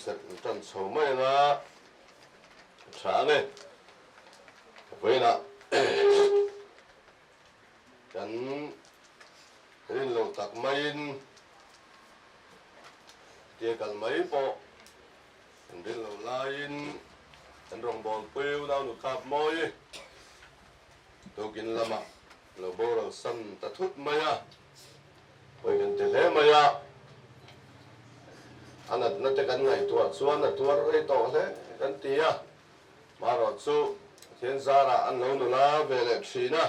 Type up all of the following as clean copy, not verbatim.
Hunserh kan tan chho mai anga a tha ang e. Vawiinah kan rin lo tak maiin tia kal mai pawh kan rin lo laiin kan rawngbawlpui unaunu kap mawi tukin lamah lo boral san ta thut mai a. Pawi kan ti hle mai a, a natna te kan ngaihtuah chuan a tuar rei tawh hle kan ti a, marawh chu Pathian zarah an lo nula ve leh thin a,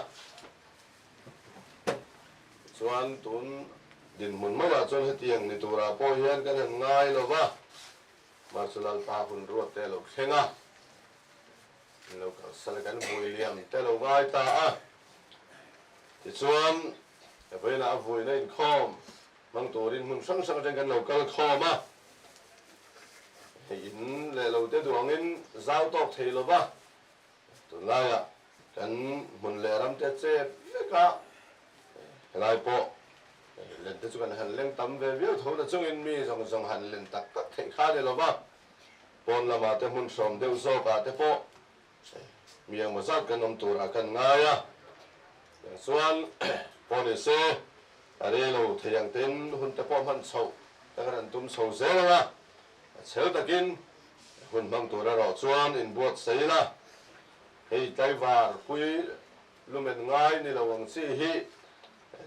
chuan tun dinhmun maiah chuan hetiang ni turah pawh hian kan han ngai lo va, mahse Lalpa hun ruat te a lo thleng a, an lo kalsan a, kan vui liam te lo ngai ta a, tichuan Vawiinah a vuina inkhawm hmang turin hmun hrang hrang atangin kan lo kal khawm a, hei in leh lo te duangin zau tawk thei lo va, tunlaiah kan hmun leh ram te chep vek a, helai pawh len te chu kan han leng tam ve viau tho na chungin mi zawng zawng han len tak tak theih kha a ni lo va, pawn lamah te hmun hrawm deuh zawkah te pawh Mi engmaw zat kan awm turah kan ngai a, chuan pawh ni se a rei lo thei ang ten hun te pawh hman chhoh te kan han tum chho zel ang a, a chhel takin hun hmang tur erawh chuan inbuatsaih ila, hei tlaivar pui lumen ngai ni lo ang chi hi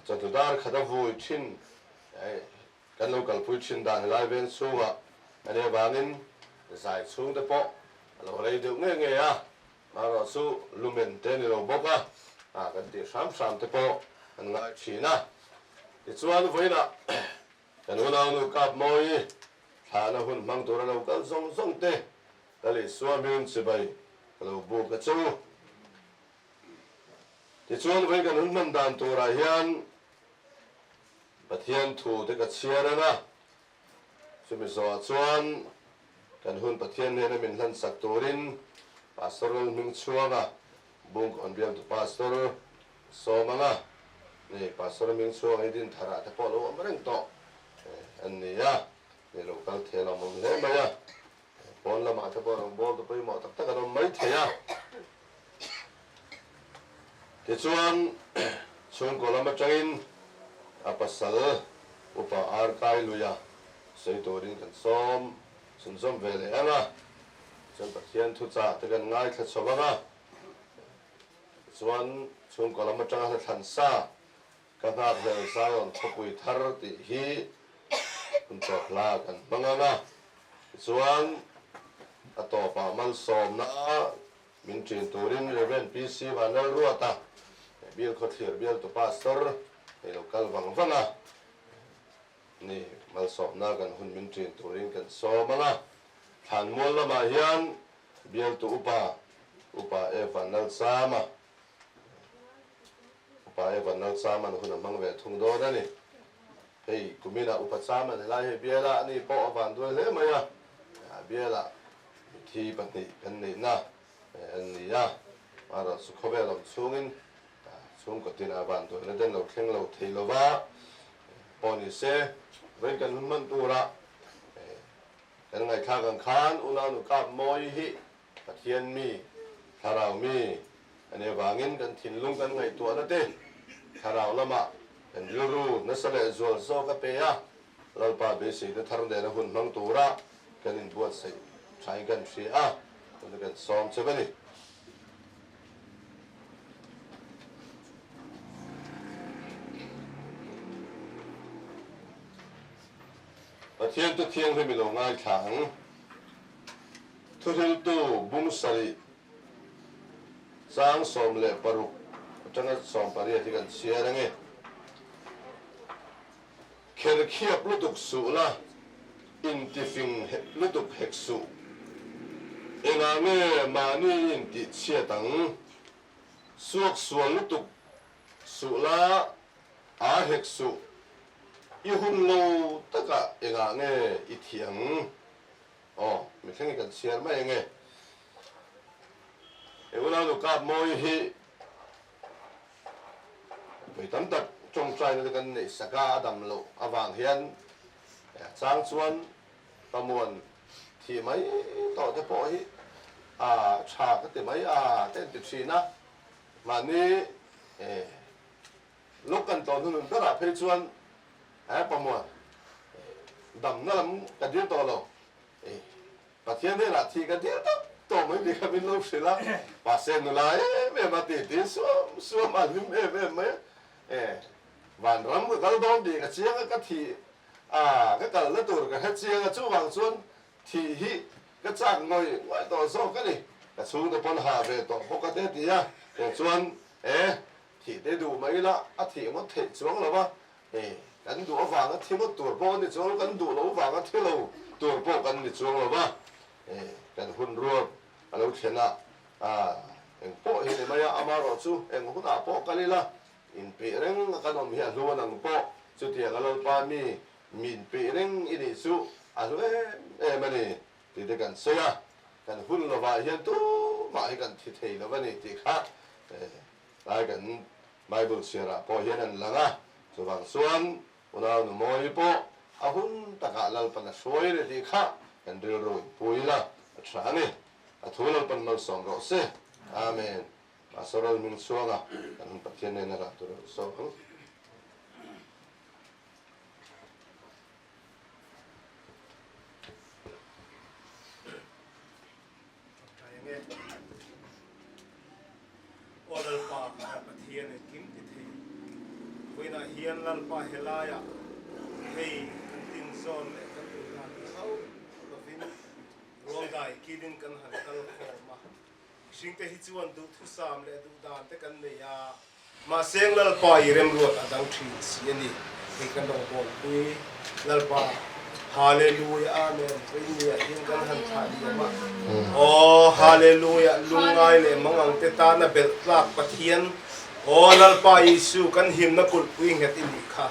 chawhnu dar khat a vui thin Kan lo kalpui thin dan helai veng chhungah a nih avangin zai chhungte pawh a lo rei deuh ngei ngei a, marawh chu lumen te ni lo bawk a, a kan tih hram hram te pawh an ngai thin a. Tichuan vawiinah kan unaunu Kapmawi thlahna hun hmang tura lo kal zawng zawng te ka lehsuah hming chibai ka lo buk a chu. Tichuan vawiin kan hun hman dan turah hian Pathian thu te ka chhiar ang a, chumi zawhah chuan kan hun Pathian hnena min hlansak turin Pastor Lalhming Chhuanga Bungkawn bialtu Pastor sawm ang a, ni Pastor Hming Chhuanga hi Dintharah te pawh lo awm reng tawh an ni a, ni lo kal thei a lawmawm hle mai a, pawn lamah te pawh rawngbawltu pawimawh tak tak an awm mai thei a. Tichuan, chhungkaw lam atangin a pasal upa Arkai luia sawi turin kan sawm chhunzawm ve leh ang a, chuan Pathian thuchah te kan ngaithla chho ang a. Tichuan, chhungkaw lam atanga hla thlan sa ka nghakhlel Zion khawpui thar tih hi hun tawp hla kan hmang ang a. Tichuan, a tawpah malsawmna Min ṭin turin Rev. PC Vanlalruata, Bial Khawthlir bialtu Pastor hei lo kal vang vang a ni. Malsawmna kan hun min ṭin turin kan sawm ang a. Thlanmual lamah hian bialtu upa, Upa E. Vanlalchama, Upa E. Vanlalchama'n hun a hmang ve thung dawn a ni. Hei kuminah Upa Chama'n helai hei bialah ani pawh a vanduai hle mai a, bialah Mithi pahnih kan neihna an ni a, marawh chu khawvel awm chhungin chhungkaw tinah vanduaina den lo thleng lo thei lova pawh ni se, vawiin kan hun hman turah kan ngaihthlak ang khan Unaunu Kapmawi hi Pathian mi, Thlarau mi a nih avangin kan thinlung kan ngaihtuahna te Thlarau lamah kan rilru nasa leh zual zawk a pe a, Lalpa beiseina thar nena hun hmang tura kan inbuatsaih thain kan hria a, tuna kan sawm che a ni. Pathian tu thianghlim i lo ngaithla ang. Thuhriltu bung sarih chang 16 atanga 18 hi kan chhiar ang e. Kherkhiap lutuk suh la, intifing lutuk hek suh. Engah nge mahni i intihchhiat ang? Suaksual lutuk suh la, aa hek suh. I hun lo takah engah nge i thih ang? Aw, mithleng hi kan chhiar mai ange. He unau nu kap mawi hi Vawi tam tak tawngtaina te kan neih sak a, a dam loh avang hian a chang chuan Pamuan Thih mai tawh te pawh hi a tha ka ti mai a te an ti thin a, mahni lawk kan tawh hnunun berah phei chuan he pamuan damna lam ka dil tawh lo, Pathian hnenah thih ka dil tawp tawh mai tih kha min lo hrilh a, mahse nula em em a ti ti suam suam a hlim em em mai a, vanram ka kal dawn tih ka chiang a ka thih A, ka kalna tur ka hre chiang a, chuvang chuan thih hi ka chak ngawih ngawih tawh zawk a ni. Ka chhungte pawn ha ve tawh bawk a te ti a, kei chuan e, thih te duh mai ila a thih ngawt theih chuang lo va, e, kan duh avanga thi ngawt tur pawh a ni chuang lo, kan duh lo vanga thi lo tur pawh kan ni chuang lo va, e, kan hun ruat a lo thlen a, a, eng pawh hi ni mai a, amaherawhchu eng hunah pawh kal ila Inpeih reng a kan awm hi a hlu a nang pawh chutiang a Lalpa mi mi inpeih reng i nih chu a hlu em em a ni tih te kan sawi a, kan hun lovah hian tumah hi kan thi thei lo a ni tih kha tlai kan Bible chhiarah pawh hian an lang a, chuvang chuan unau nu Mawi pawh a hun takah Lalpan a hruai a ni tih kha kan rilru inpui ila a tha a ni. A thu Lalpan malsawm rawh se. Amen. Pastoral hming chhuanga kan Pathian nena rah tur a sawk ang. Aw Lalpa, kan Pathian engkim ti thei. Vawiinah hian Lalpa helaiah hei kan tinzawn leh kan duhdan ni hauh lovin ruangdai kilin kan han kal khawm a. Mihringte hi chuan duhthusam leh duhdan te kan nei a, mahse Lalpa i remruat a dang thin si a ni. Hei kan rawngbawlpui Lalpa, Hallelujah Amen Vawinia hian kan han thlah liam a, Aw Hallelujah lungngai leh mangang te tana belh tlak Pathian, Aw Lalpa Isu kan himna kulhpui nghet i nih kha.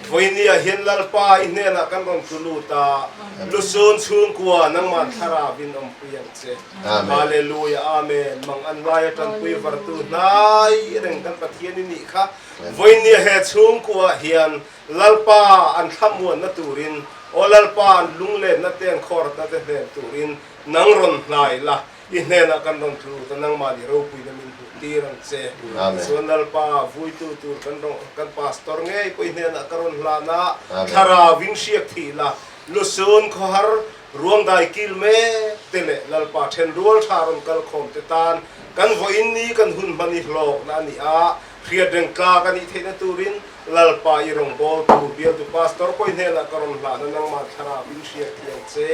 Vawinia hian Lalpa i hnenah kan rawn tlu lut a, Lusun chhungkua nangmah thlarauin awmpui ang che. Hallelujah Amen. Mang an laia tanpui vartu hnai reng kan Pathian i nih kha. Vawinia he chhungkua hian Lalpa an thlamuanna turin, aw Lalpa an lunglenna te an khawratna te hnem turin nang rawn hnai la. I hnenah kan rawn tlu ta nangmahni ropuina min hmuh tir ang che. Tichuan Lalpa vuitu tur kan rawn kan pastor ngei pawh i hnenah ka rawn hlan a, thlarau in hriak thih la, lusun khawhar ruangdai kil mek te leh Lalpa then rual tha rawn kal khawm te tan kan vawiin ni kan hun hman i hlawkna a ni a, hriat reng tlak a nih theihna turin Lalpa i rawngbâwl tur bialtu pastor pawh i hnenah ka rawn hlahna nangmah thlarau in hriat thiang che.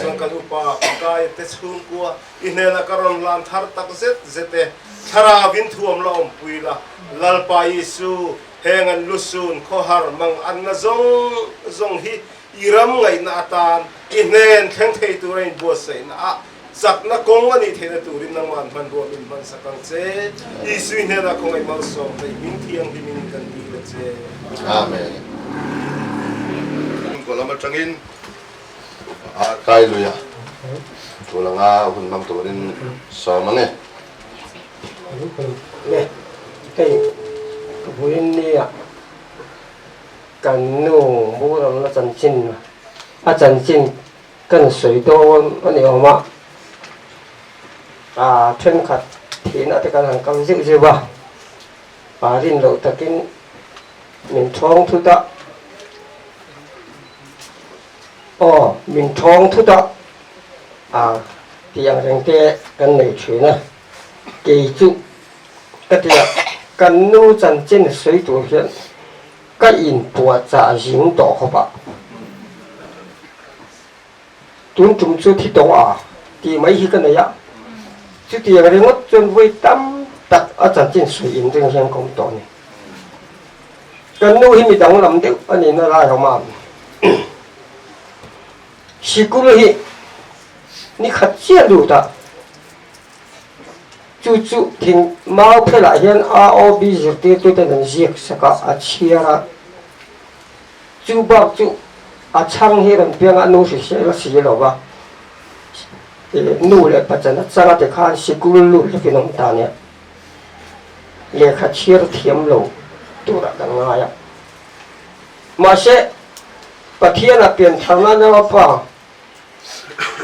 Chuan kan upa Pakaia te chhungkua i hnenah ka rawn hlan thar tak zet zet e. Thlarau in thuam la awmpui la, Lalpa Isu, heng an lusun, khawhar, mang anna zawng zawng hi i ram ngaihna atan i hnen thleng thei tura inbuatsaihna ah Chakna kawng a nih theihna turin nangmah hmanrua min hmansak ang che. Isui hnenah khawngaih malsawm hei hming thianghlimin kan dil a che. Amen. Chhungkaw lam atangin a kai lui a, tul anga hun hmang turin sawm ang e. Nge hei vawiin nia kan nu Muramna chanchin a chanchin Kan sawi dawn a ni awm a, aa thenkhat thihna te kan han kal zeuh zeuh a, aa rin loh takin min thawng thut a, aw min thawng thut a, aa tih ang reng te kan nei thin a, kei chu ka ti a, kan nu chanchin sawi tur hian Ka inpuahchah zing tawh khawp a, tun tum chu thi tawng a tih mai hi ka nei a, chutiang ringawt chuan vawi tam tak a chanchin sawi inring hian ka awm tawh a ni. Kan nu hi mi danglam deuh a nihna lai awm a, sikul hi ni khat chiah lut a, Chu chu thing mau phelah hian AOB zirtirtuten an ziak sak a, a chhiar a. Chu bak chu a chhang hi rawn piang a, nu hrisel a si lo va. Nu leh pachan a chang a ti khan sikul lut hlek in awm ta nia. Lehkha chhiar thiam lo turah kan ngai a. Mahse, Pathianah piantharna nauapa.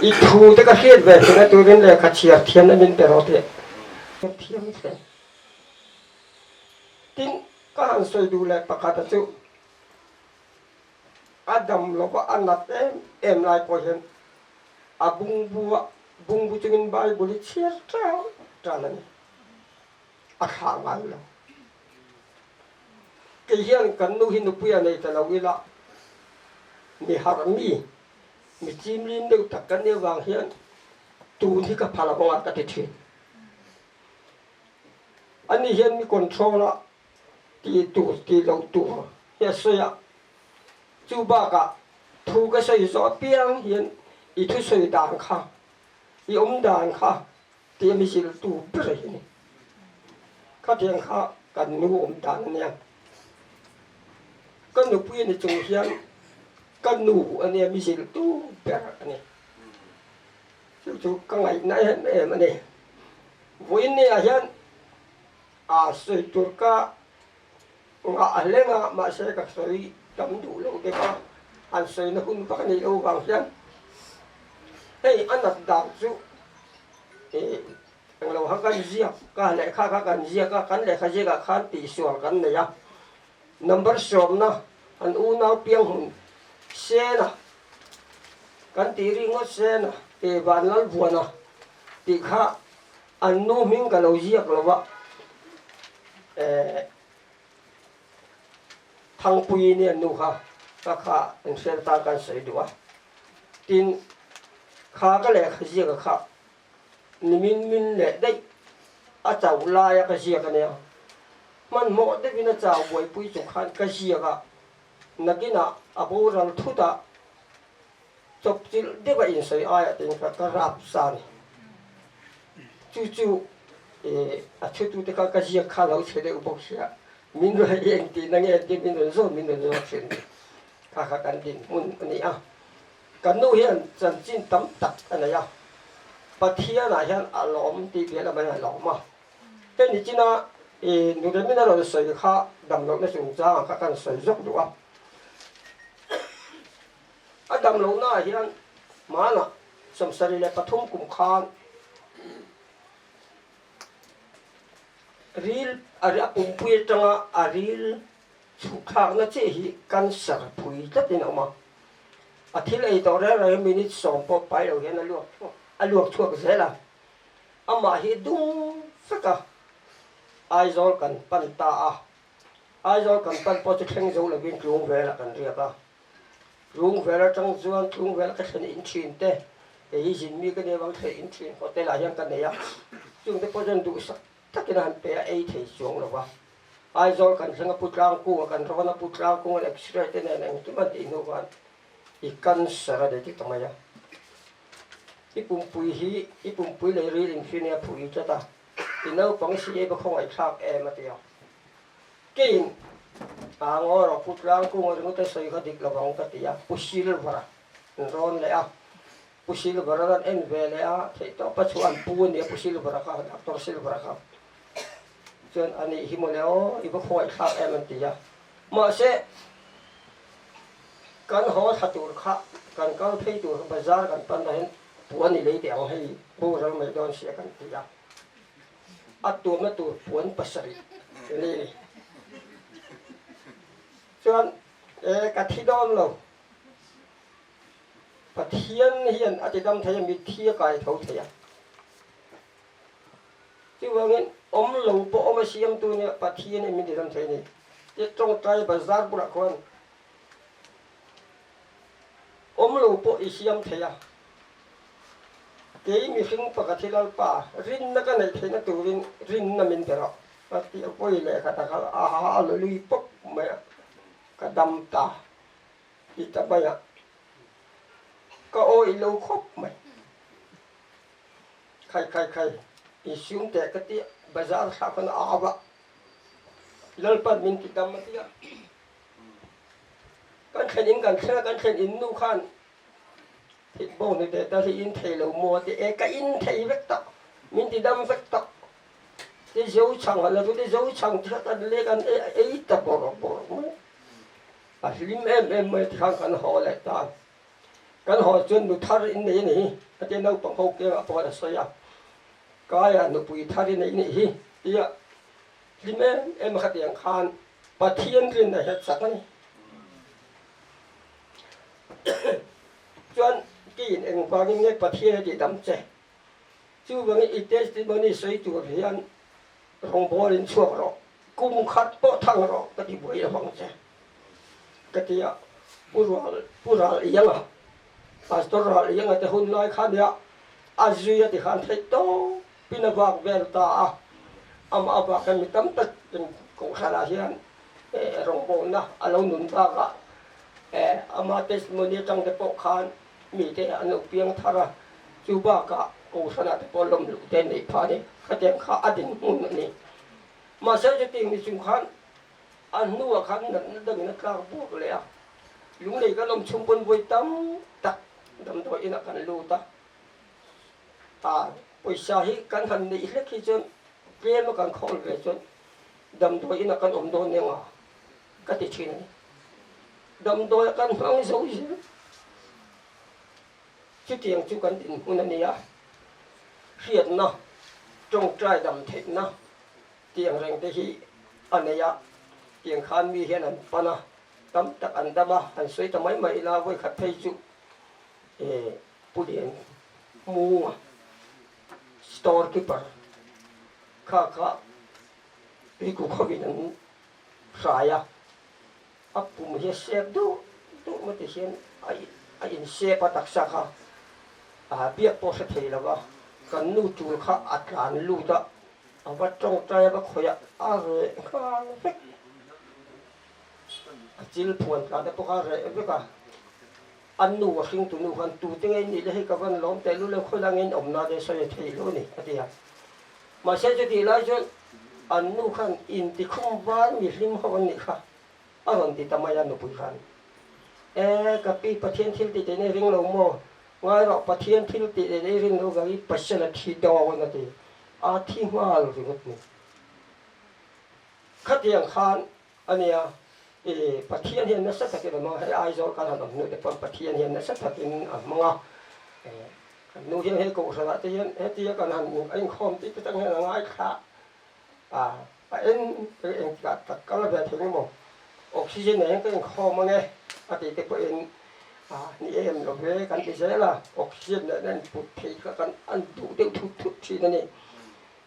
I thu te ka hriat ve theihna turin lehkha chhiar thiamna min pe rawh tih a thiam hle. Tin, ka han sawi duh leh pakhata chu a dam lova a nat em em lai pawh hian a bungbua bungbu chungin Bible hi chhiar tan tan a ni. A thlah ngai lo. Kei hian kan nu hi nupui a nei ta lo ila, mi harh mi, mi chimlim deuh tak kan nih avang hian tun hi ka phal ang a ka ti thin. Ani hian mi control a tih tur tih loh tur hi a sawi a, chu bakah thu ka sawi zawh apiang hian i thusawi dan kha, i awm dan kha tih a mi ziltu ber hi a ni. Khatiang kha kan nu awm dan a nia. Ka nupui a ni chung hian ka nu a nia mi ziltu ber a ni. Chu chu ka ngaihna em em a ni. Vawiin ni ah hian a sawi tur ka ngah hleng a, mahse ka sawi tam duh lo deuh a, an sawina hun vak a nih loh vang hian hei a nat dan chu ih englo kha kan ziak ka lehkha kha kan ziak a, kan lehkha ziak ah khan tihsual kan nei a, number sawmna an unau piang hmun Sena kan tih ringawt Sena tih Vanlalvuana tih kha An nu hming ka lo ziak lo va, eh, Thangpuii nia nu kha ka kha inhriat atan kan sawi duh a. Tin, kha ka lehkha ziak a kha nimin min leh daih a chauh laia ka ziak a nia. Hmanhmawh deuhin a chau buaipui chung khan ka ziak a, nakinah a boral thut a, Chawpchilh deuh a insawi aiah tiin ka ka rap sa a ni. Chu chu a chhutute kha ka ziak kha lo chhe deuh bawk sia, min rawn eng tihna nge tiin min rawn zawt min rawn zawt thin ni. Kha kha kan dinhmun a ni a. Kan nu hian chanchin tam tak a nei a, Pathianah hian a lawm tih piah lamah hian a lawm a. Hei nichina Nuremina rawn sawi kha damlohna chungchangah kha kan sawi zawk duh a. A dam lohnaah hian hmanah 73 kum khan ril a pumpui atanga a ril chhuk thlakna chiah hi cancer phui tlatin a awm a. A thil ei tawh reng reng hi minute sawm pawh pai lo hian a luak chhuak a luak chhuak zel a. Amah hi dum vek a, Aizawl kan pan ta a. Aizawl kan pan pawh chu thleng zo lovin Tlungvelah kan riak a. Tlungvel atang chuan Tlungvel ka thlen in thin te, kei hi zin mi ka nia vang thlen in thin hotel ah hian ka nei a, chungte pawh chuan duhsak takin a han pe a, ei thei chuang lo va. Aizawl kan thleng a Pu Tlangkunga kan rawn a, Pu Tlangkunga x-ray te nen engkim an tih hnu khan i cancer a nei ti ta mai a. I pumpui hi i pumpui leh ril infinia a phui tlat a, i naupang si ei va khawngaihthlak em a ti a. Keiin a ngaw rawh Pu Tlangkunga ringawt a sawi kha dik lovang ka ti a, Pu Silver-a an rawn leh a, Pu Silver-a rawn en ve leh a, theihtawpa chu an pu a nia Pu Silver-a kha, Doctor Silver-a kha chuan a nih hi mawle aw, i va khawngaih thlak em an ti a. Mahse, kan haw thla tur kha, kan kal phei tur kha bazar kan pan dah hian puan i lei teh ang hei boral mai dawn sia kan ti a. A tuamna tur puan pasarih a ni. Chuan e ka thi dawn lo. Pathian hian a ti dam thei a, mitthi a kai tho thei a. Chuvangin awm lo pawh awm a siamtu nia Pathian hian min ti dam thei a ni. Tia tawngtai bazar bulah khuan Awm lo pawh i siam thei a. Kei mihring pakhat hi Lalpa, rinna ka neih theihna turin rinna min pe rawh. Ka ti a, vawi leh khat a kal a ha a la lui pawp mai a, ka dam ta ti ta mai a, ka awih lo khawp mai. Khai khai khai, insum teh ka ti a, bazar thlak khan a au a, Lalpan min ti dam a ti a. Kan thlen in kan thleng a, kan thlen in nu khan thikbo ni teh ta hi in thei lo maw a ti e, ka in thei vek tawh, min ti dam vek tawh. Ti zo chhang a la chu ti zo chhang te kha kan lek an ei ta bawrh bawrh mai. A hlim em em mai tikhan kan haw leh ta. Kan haw chuan nu thar in nei a ni hi a tia naupang ho kiangah pawh a sawi a, Kaia nupui thar i nei nih hi tia hlim em em a khatiang khan Pathian rinna hi a chak a ni. Chuan keiin engvangin nge Pathian a tihdam che? Chuvangin i testimony sawi tur hian rawngbawlin chhuak rawh, kum khat pawh thang rawh ka ti buai lovang che ka ti a, Pu Rual Pu Ral Ianga, Pastor Ral Ianga te hun lai kha nia a zui a ti khan theih tawpin a vak vel ta a, amah avang hian mi tam tak in kohhranah hian rawngbawlna a lo nun bakah ama testimony atang te pawh khan mite an lo piang thar a, chu bakah Kohhranah te pawh lawm luh te neih phah a ni. Khatiang kha a dinhmun a ni. Mahse chutiang ni chung khan a hnuah khan natna dangin a tlak buak leh a, lunglei kan awm chhung pawn vawi tam tak damdawi inah kan lut a, a pawisa hi kan han neih hlek hi chuan tlem a kan khawl ve chuan damdawi inah kan awm dawn eng a ka ti thin a ni. Damdawi a kan hmang zo zel. Chutiang chu kan dinhmun a ni a, hriatna, tawngtai dam theihna tiang reng te hi a nei a, tiang khan mi hian an pan a, tam tak an dam a, han sawi ta mai mai ila vawikhat phei chu Pu Lian Munga store keeper kha kha Tuikuk hovin an hrai a. A pum hi a sep duh duh maw ti hian a insep a taksa kha a biak pawh hre thei lo va, kan nu tul kha a tlan lut a, a va tawngtai a va khawih a, a reh nghal vek. A chil phuan tlan te pawh kha a reh vek a, a nu a hringtu nu khan tute nge nih le hei ka van lawm teh lul e khawilai nge in awmna te sawi a thei lo a ni a ti a. Mahse chutih lai chuan an nu khan intikhum var mihlim ho an nih kha a rawn ti ta mai a nupui khan. E, ka pi Pathian thil tih tein i ring lo maw? Ngai rawh, Pathian thil tih tein i rin lo vang i pasal a thi dawn a ti. A thi nghal ringawt ni. Khatiang khan a nia, i Pathian hian nasa takin a hmang a, hei Aizawl kan han awm hnu te pawn Pathian hian nasa takin a hmang a. Kan nu hian hei kohhranah te hian hetia kan han a inkhawm tih te tang hian a ngaithla a, a en engtikah tak kal ve thei emaw oxygen nen hian ka inkhawm ange a tih te pawhin a ni em lo ve kan ti zel a, oxygen nen a input thei kha kan an duh deuh thut thut thin a ni.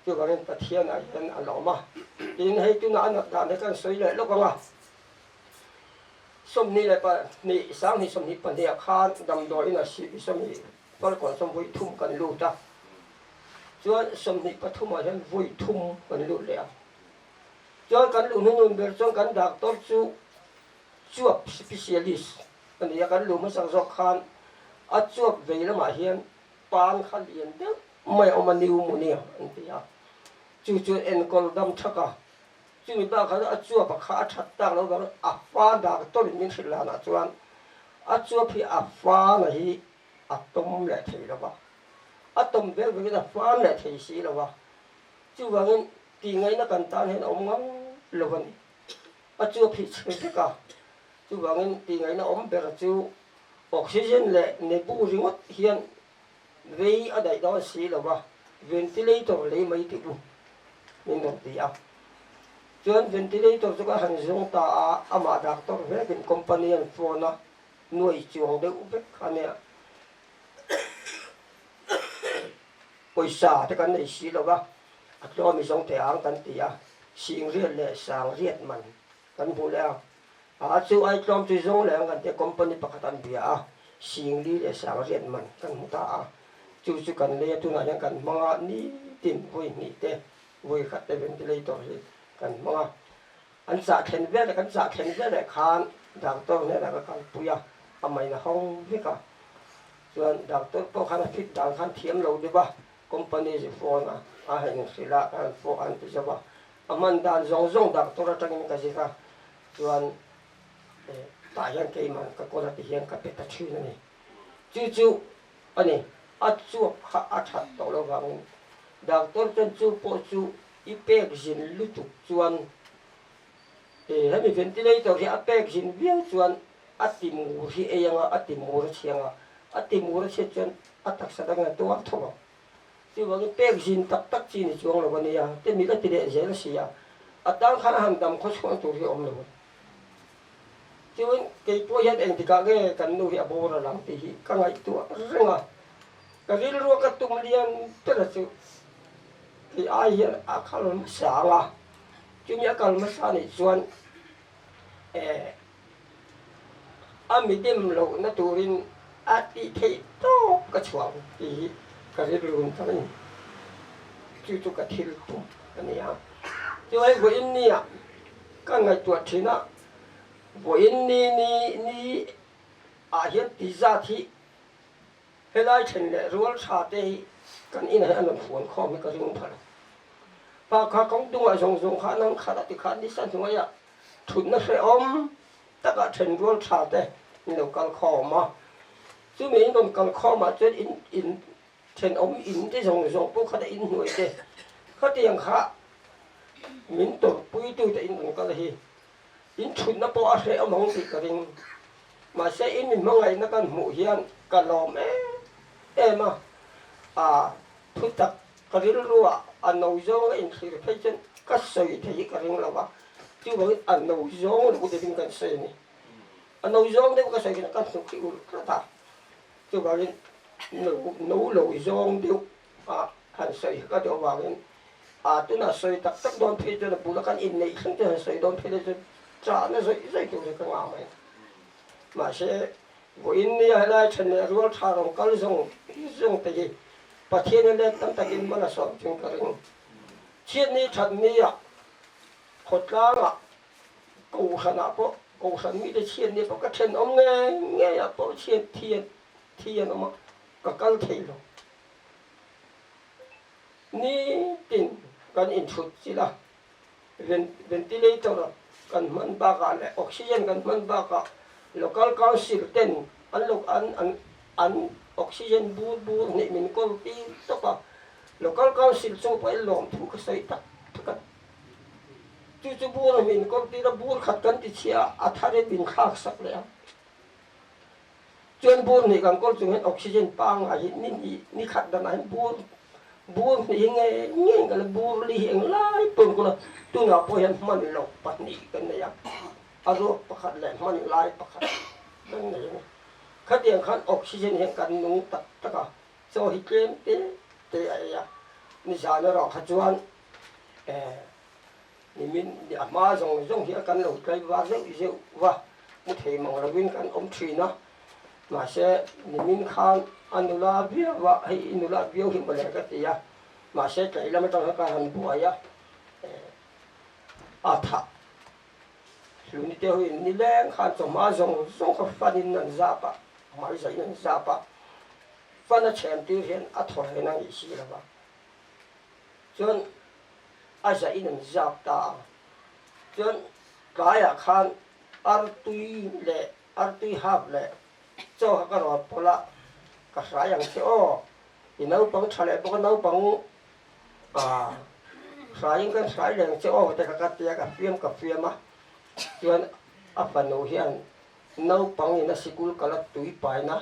Chuvangin Pathianah hian a lawm a, tin hei tunah a nat dan hi kan sawi leh lawk ang a. 22, 2024 ah khan damdawiin a sih sawmhnih falkawn sawm vawi thum kan lut a, chuan 23 ah hian vawi thum kan lut leh a. Chuan kan luh hnunun ber chuan kan doctor chu chuap specialist a ni a, kan luh hmasak zawk khan a chuap vei lamah hian pan kha lian deuh mai a awm a, pneumonia an ti a, chu chu enkawl dam thak a. Chumi bakah chuan a chuap a kha a that tak loh vangin a fa doctor in min hrilh lanah chuan a chuap hi a fa na hi a tawm leh thei lo va, a tawm vel vangin a fan leh thei si lo va, chuvangin tihngaihna kan tan hian a awm ngang lo a ni. A chuap hi chhe vek a, chuvangin tihngaihna awm ber chu oxygen leh nebu ringawt hian Vei a daih dawn si lo va, ventilator lei mai tih u min rawn ti a. Chuan ventilator chu ka han zawng ta a, amah doctor vekin company an phone a, nuai chuang deuh vek a nia. Pawisa te kan nei si lo va, a tlawm i zawng teh ang kan ti a, singriat leh sangriat man kan hmu leh a. A chu ai tlawm chu zawng leh ang kan tia company pakhat an bia a, singli leh sangriat man kan hmu ta a, chu chu kan lei a tunah hian kan hmang a, nitin vawi hnih te vawi khat te ventilator hi kan hmang a, an chah thlen vel leh kan chah thlen vel leh khan doctor hnenah ka kalpui a, a main a hawng vek a, chuan doctor pawh khan a fit dan khan thiam lo deuh a, company zu phone a a han inhrilh a, an phone an ti zo a, A hman dan zawng zawng doctor atangin ka zir a, chuan tah hian keimah ka kawl a ti hian ka pe ta thin a ni. Chu chu a ni, a chuap kha a that tawh lo vangin doctor chuan chu pawh chu i pek zin lutuk chuan hemi ventilator hi a pek zin viau chuan a ti mur hi ei anga, a ti mur a chhiang a. A ti mur a chhiat chuan a taksa dangin a tuar tho ang. Chuvangin pek zin tak tak chi ni chuang lo a nia, te mit a ti leh zel a si a, a tang khan a han dam khaw chhuahna tur hi a awm lo a ni. Chuan kei pawh hian engtikah nge kan nu hi a boral ang tih hi ka ngaihtuah reng a, ka rilrua ka tum lian ber a chu kei ai hian a kal hmasa ang a, chumi a kal hmasa anih chuan eh A mi dim lohna turin a tih theih tawp ka chhuah ang tih hi ka rilru tak a ni. Chu chu ka thil tum a ni a. Chuan vawiin nia ka ngaihtuah thin a, vawiin ni ni ni ah hian ti zat hi Helai then leh rual tha te hi kan inah hian an rawn fuan khawm hi ka ring pha lo. Pa kha kawng dungah zawng zawng kha nang khat a ti khan nisa hnuaiah thutna hrehawm takah then rual tha te in lo kal khawm a. Chumi in rawn kal khawmah chuan in in thenawm in te zawng zawng pawh khat a in hnuai te khatiang kha min tawrhpuitu te in rawn kal hi In thutna pawh a hrehawm ang tih ka ring. Mahse in mi hmangaihna kan hmuh hian ka lawm em em a, a thutak ka rilruah a no zawng a inthlir phei chuan ka sawi thei hi ka ring lo a, chuvangin a no zawng lo deuhin kan sawi a ni. A no zawng deuh ka sawi hian ka hnuk hi ulh tlat a, chuvangin no no lo zawng deuh a han sawi ka duh avangin a tunah sawi tak tak dawn phei chuan a bula kan inneih thleng te han sawi dawn phei te chuan chahna zawih zawih tur hi ka ngah mai. Mahse, vawiin nia helai then leh rual tha rawn kal zawng zawng te hi Pathian hi let tam takin mal a sawm chung ka ring. Chhiatni thatnia khawtlangah kohhranah pawh kohhran mite chhiatni pawh ka thenawm ngei ngeiah pawh chhiat thian thi an awm a, ka kal thei lo. Nitin kan inchhut chilh a, ventilator kan hman bakah leh oxygen kan hman bakah local council ten an lo an an an oxygen bur bur hnih min kawl tir tawp a, local council chung pawhin lawmthu ka sawi tak tak a, chu chu bur min kawl tir a, bur khat kan ti chhia a, a tharin min thlak sak leh a. Chuan bur hnih kan kawl chung hian oxygen pangngai hi ni hnih ni khat danah hian bur bur hnih hi ngei ngei ka la bur li hi englai pawhin ka la tunah pawh hian hman loh pahnih kan nei a, a ruak pakhat leh hman lai pakhat kan nei a ni. Khatiang khan oxygen hian kan nung tak tak a, chaw hi tlem te te a ei a, nizan erawh kha chuan eh Nimin a hma zawng zawng hi a kan lo tlaivar zeuh zeuh va, mu thei mang lovin kan awm thin a. Mahse, nimin khan a nula viau a, hei i nula viau hi mawle ka ti a. Mahse, tlai lam atang khan ka han buai a, a thah hluni te hoin nileng khan chawhma zawng zawng kha fan in an zap a, hmaizain an zap a, fan a chhem tir hian a thaw reng a nih si lo va. Chuan a zahin an zap ta a, chuan tlaiah khan artui leh artui hap leh chaw kha ka rawn pawlh a, ka hrai ang che aw, i naupang tha leh bawk a naupang ah hraiin kan hrai leh ang che aw te kha ka tia ka fiam ka fiam a, chuan a fanu hian naupang in a sikul kal a tui paina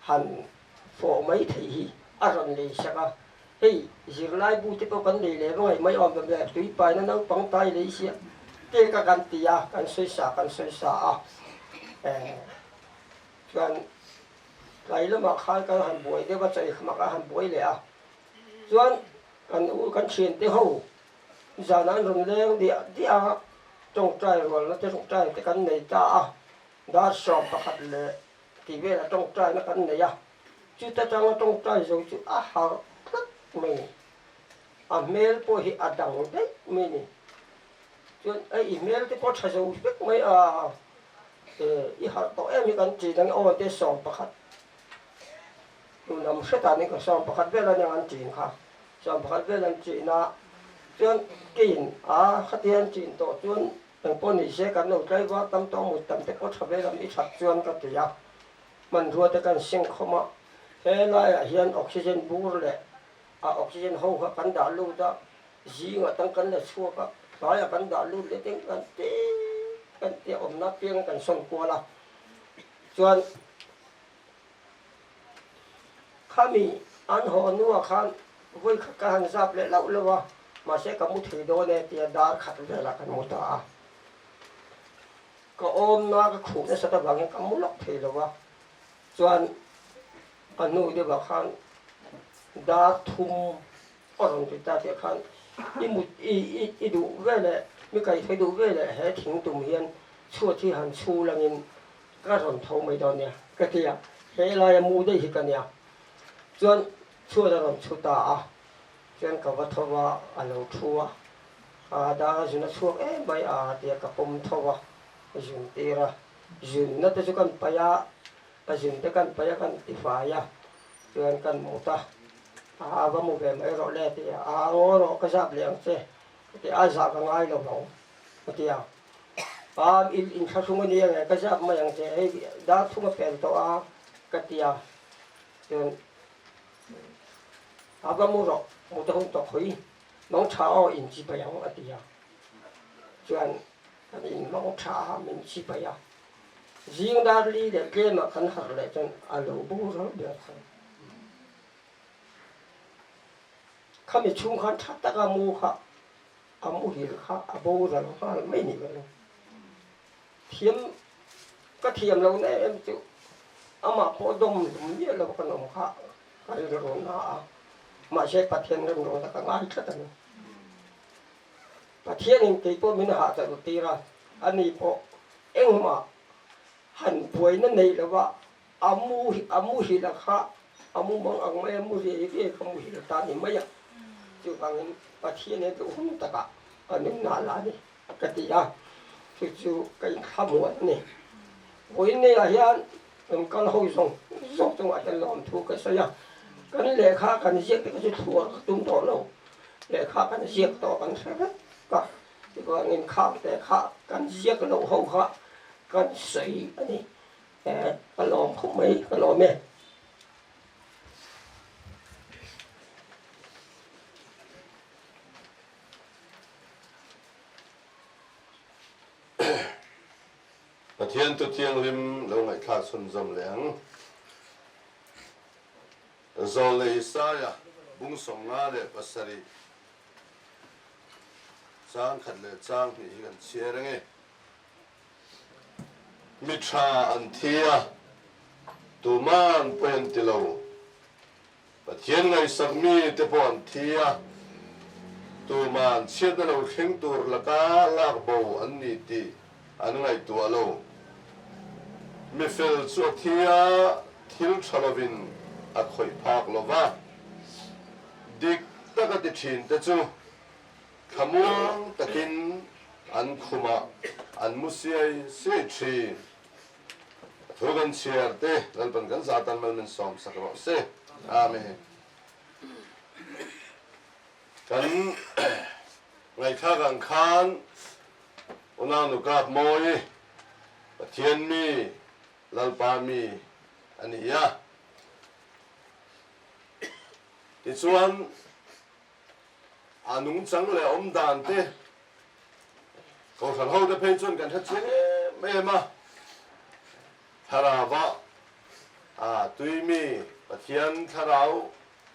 han fawh mai theih hi a rawn lei sak a, hei zirlai bu te pawh kan lei leh va ngaih mai awm lo le, tui paina naupang tai lei sia te ka kan ti a, kan sawi sa kan sawi sa a, eh chuan tlai lamah khan kan han buai deuh a, chawi khamah kan han buai leh a, chuan kan u kan thiante ho zanah an rawn leng diah diah a, tawngtai rualna te tawngtai te kan nei ta a, dar 11 leh Tih velah tawngtaina kan nei a, chuta tanga tawngtai zo chu a harh tlat mai a ni. A hmel pawh hi a dang daih mai a ni. Chuan hei i hmel te pawh a tha zo vek mai a, i harh tawh em hi kan ti dang aw te 11 hnunam hretah nih ka 11 vel a nia an ṭin kha, 11 vel an ṭin a, chuan keiin a khatia an ṭin tawh chuan Engpawh ni se kan lo tlaivar tam tawh mut tam te pawh tha ve lam i that chuan ka ti a, hmanrua te kan seng khawm a, he laiah hian oxygen bur leh a oxygen ho kha kan dah lut a, zingah tang kan la chhuak a, tlaiah kan dah lut leh teng kan ti kan tia awmna piang kan sawn kual a, chuan. Khami an haw hnuah khan vawi khat ka han zap leh lauh lauh a, mahse ka mu thei dawn e tia dar khat velah kan mu ta a. Ka awmna ka khuh nasat avangin ka mu lawk thei lo a, chuan a hnu deuhah khan dar thum a rawn ti ta tih khan i mut i i duh veleh mi kaihthei duh veleh he thing tum hian chhuat hi han chhu langin ka rawn tho mai dawn nia ka ti a, he laia mu daih hi ka nia. Chuan chhuat a rawn chhu ta a, chuan ka va tho va, a lo thu a, a dar a zun a chhuak em mai a tia ka pawm tho va, zun tir a, zunna te chu kan paih a, a zun te kan paih a kan ti fai a, chuan kan mut a, a va mu ve mai rawh le ti a, a ngaw rawh ka zap leh ang che ka ti a, a zah ka ngai lo vang ka ti a. A in inthlahrung a nia nge ka zap mai ang che hei dar thung a pel tawh a ka ti a chuan a va mu rawh mu te hun tawh khawi mang tha aw in chi pai ang a ti a chuan kan in mang tha a min chi pai a zing dar li leh tlem ah kan harh leh chuan a lo boral ber kha khami chhung khan tha taka mu kha A muhil kha a boral nghal mai ni lo. Thiam ka thiam lo na em chu amah pawh dawm lum miah lo kan awm kha ka rilru na a, mahse Pathian remruatna ka ngai tlat a ni. Pathianin kei pawh min hahchawlh tir a, ani pawh engmah han buaina nei lova a mu a muhil a kha a mu mang ang mai a mu riai riai kha muhil ta ni mai a chuvangin Pathian hian duh hun takah ka nun nal a ni ka ti a chu chu ka inthlamuan a ni vawiinniah hian rawn kal ho zawng zawng chungah hian lawmthu ka sawi a kan lehkha kan ziak te kha chu thluar ka tum tawh lo lehkha kan ziak tawh kan hre vek a chuvangin khang te kha kan ziak loh ho kha kan sawi a ni. Ka lawm khawp mai, ka lawm e. Pathian tu thianghlim lo ngaihthlak chhunzawm leh ang. Zawl leh Isaia bung 57 chang khat leh chang hnih hi kan chhiar ange. Mi tha an thi a, tuman pawi an ti lo. Pathian ngaihsak mi te pawh an thi a, tuman chhiatna lo thleng tur laka lak bo an ni tih an ngaihtuah lo. Mi fel chu a thi a, thil tha lovin a khawih phak lo va, dik taka ti thin te chu Thlamuang takin an khumah an mu siai siai thin. A thu kan chhiar te Lalpan kan zah tan mal min sawm sak rawh se. Amen. Kan ngaihthlak ang khan unau nukap mawi Pathian mi Lalpa mi a ni a. Tichuan A nungchang leh awm dan te Kohhran ho te phei chuan kan hre chiang em em a, Thlarauva a tuimi Pathian thlarau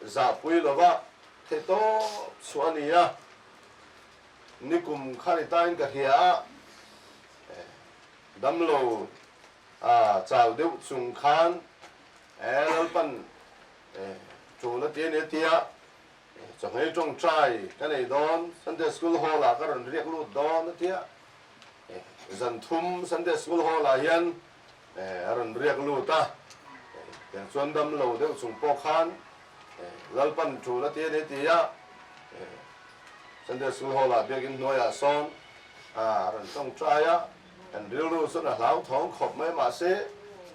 zahpui lova theih tawp chhuah a ni a, nikum kha ni tain ka hria a, damlo a chau deuh chung khan Lalpan tul a ti a ni a ti a, Chawhmei tawngtai ka nei dawn, Sunday School Hall ah ka rawn riak lut dawn a tia. Zan thum Sunday School Hall ah hian a rawn riak lut a, tiang chuan dam lo deuh chung pawh khan Lalpan tul a ti a ni ti a, Sunday School Hall ah biakin hnuaiah sawn a rawn tawngtai a, kan rilru chuan a hlauthawng khawp mai mahse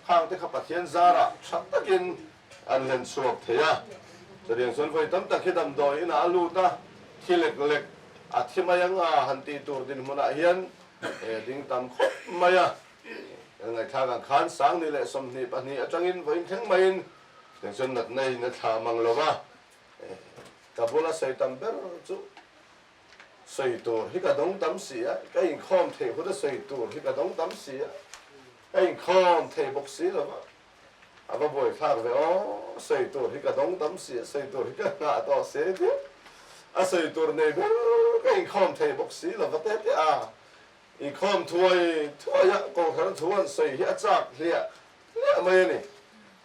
khang te kha Pathian zarah tha takin An hlen chhuak thei a, chutiang chuan vawi tam tak hi damdawi inah a lut a, thi lek lek a thi mai ang a han tih tur dinhmunah hian ding tam khawp mai a. Kan ngaihthlak ang khan Sangni leh 22 atangin vawiin thleng maiin chutiang chuan natna in a thlah mang lo va, ka bula sawi tam ber chu sawi tur hi ka dawng tam si a, ka inkhawm theih hun a sawi tur hi ka dawng tam si a, ka inkhawm thei bawk si lo va. A va buaithlak ve aw, sawi tur hi ka dawng tam si a, sawi tur hi ka nghah tawh si tia a sawi tur nei ber ka inkhawm thei bawk si lo va te te a, inkhawm thuai thuai a kohhran thu an sawi hi a chak hliah hliah mai a ni.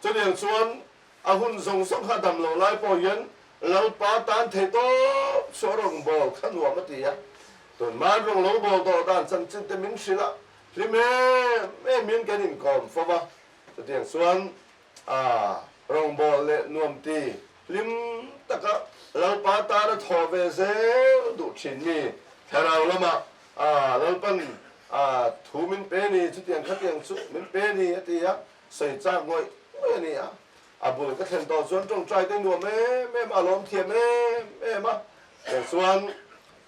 Chutiang chuan a hun zawng zawng kha dam lo lai pawh hian Lalpa tan theih tawp chu a rawn bawl kha nuam a ti a, tun hmain rawn lo bawl tawh dan chanchin te min hrilh a, hlim em em in kan inkawm fo va. Chutiang chuan a rawngbâwl leh nuamti hlim taka Lalpa tana thaw ve zel duh thin mi thlarau lamah a Lalpan a thu min pe ni, chutiang khatiang chu min pe ni a ti a, sawi chak ngawih ngawih a ni a. A bul ka thlen tawh chuan tawngtai te nuam em em a, a lawm thiam em em a. Tiang chuan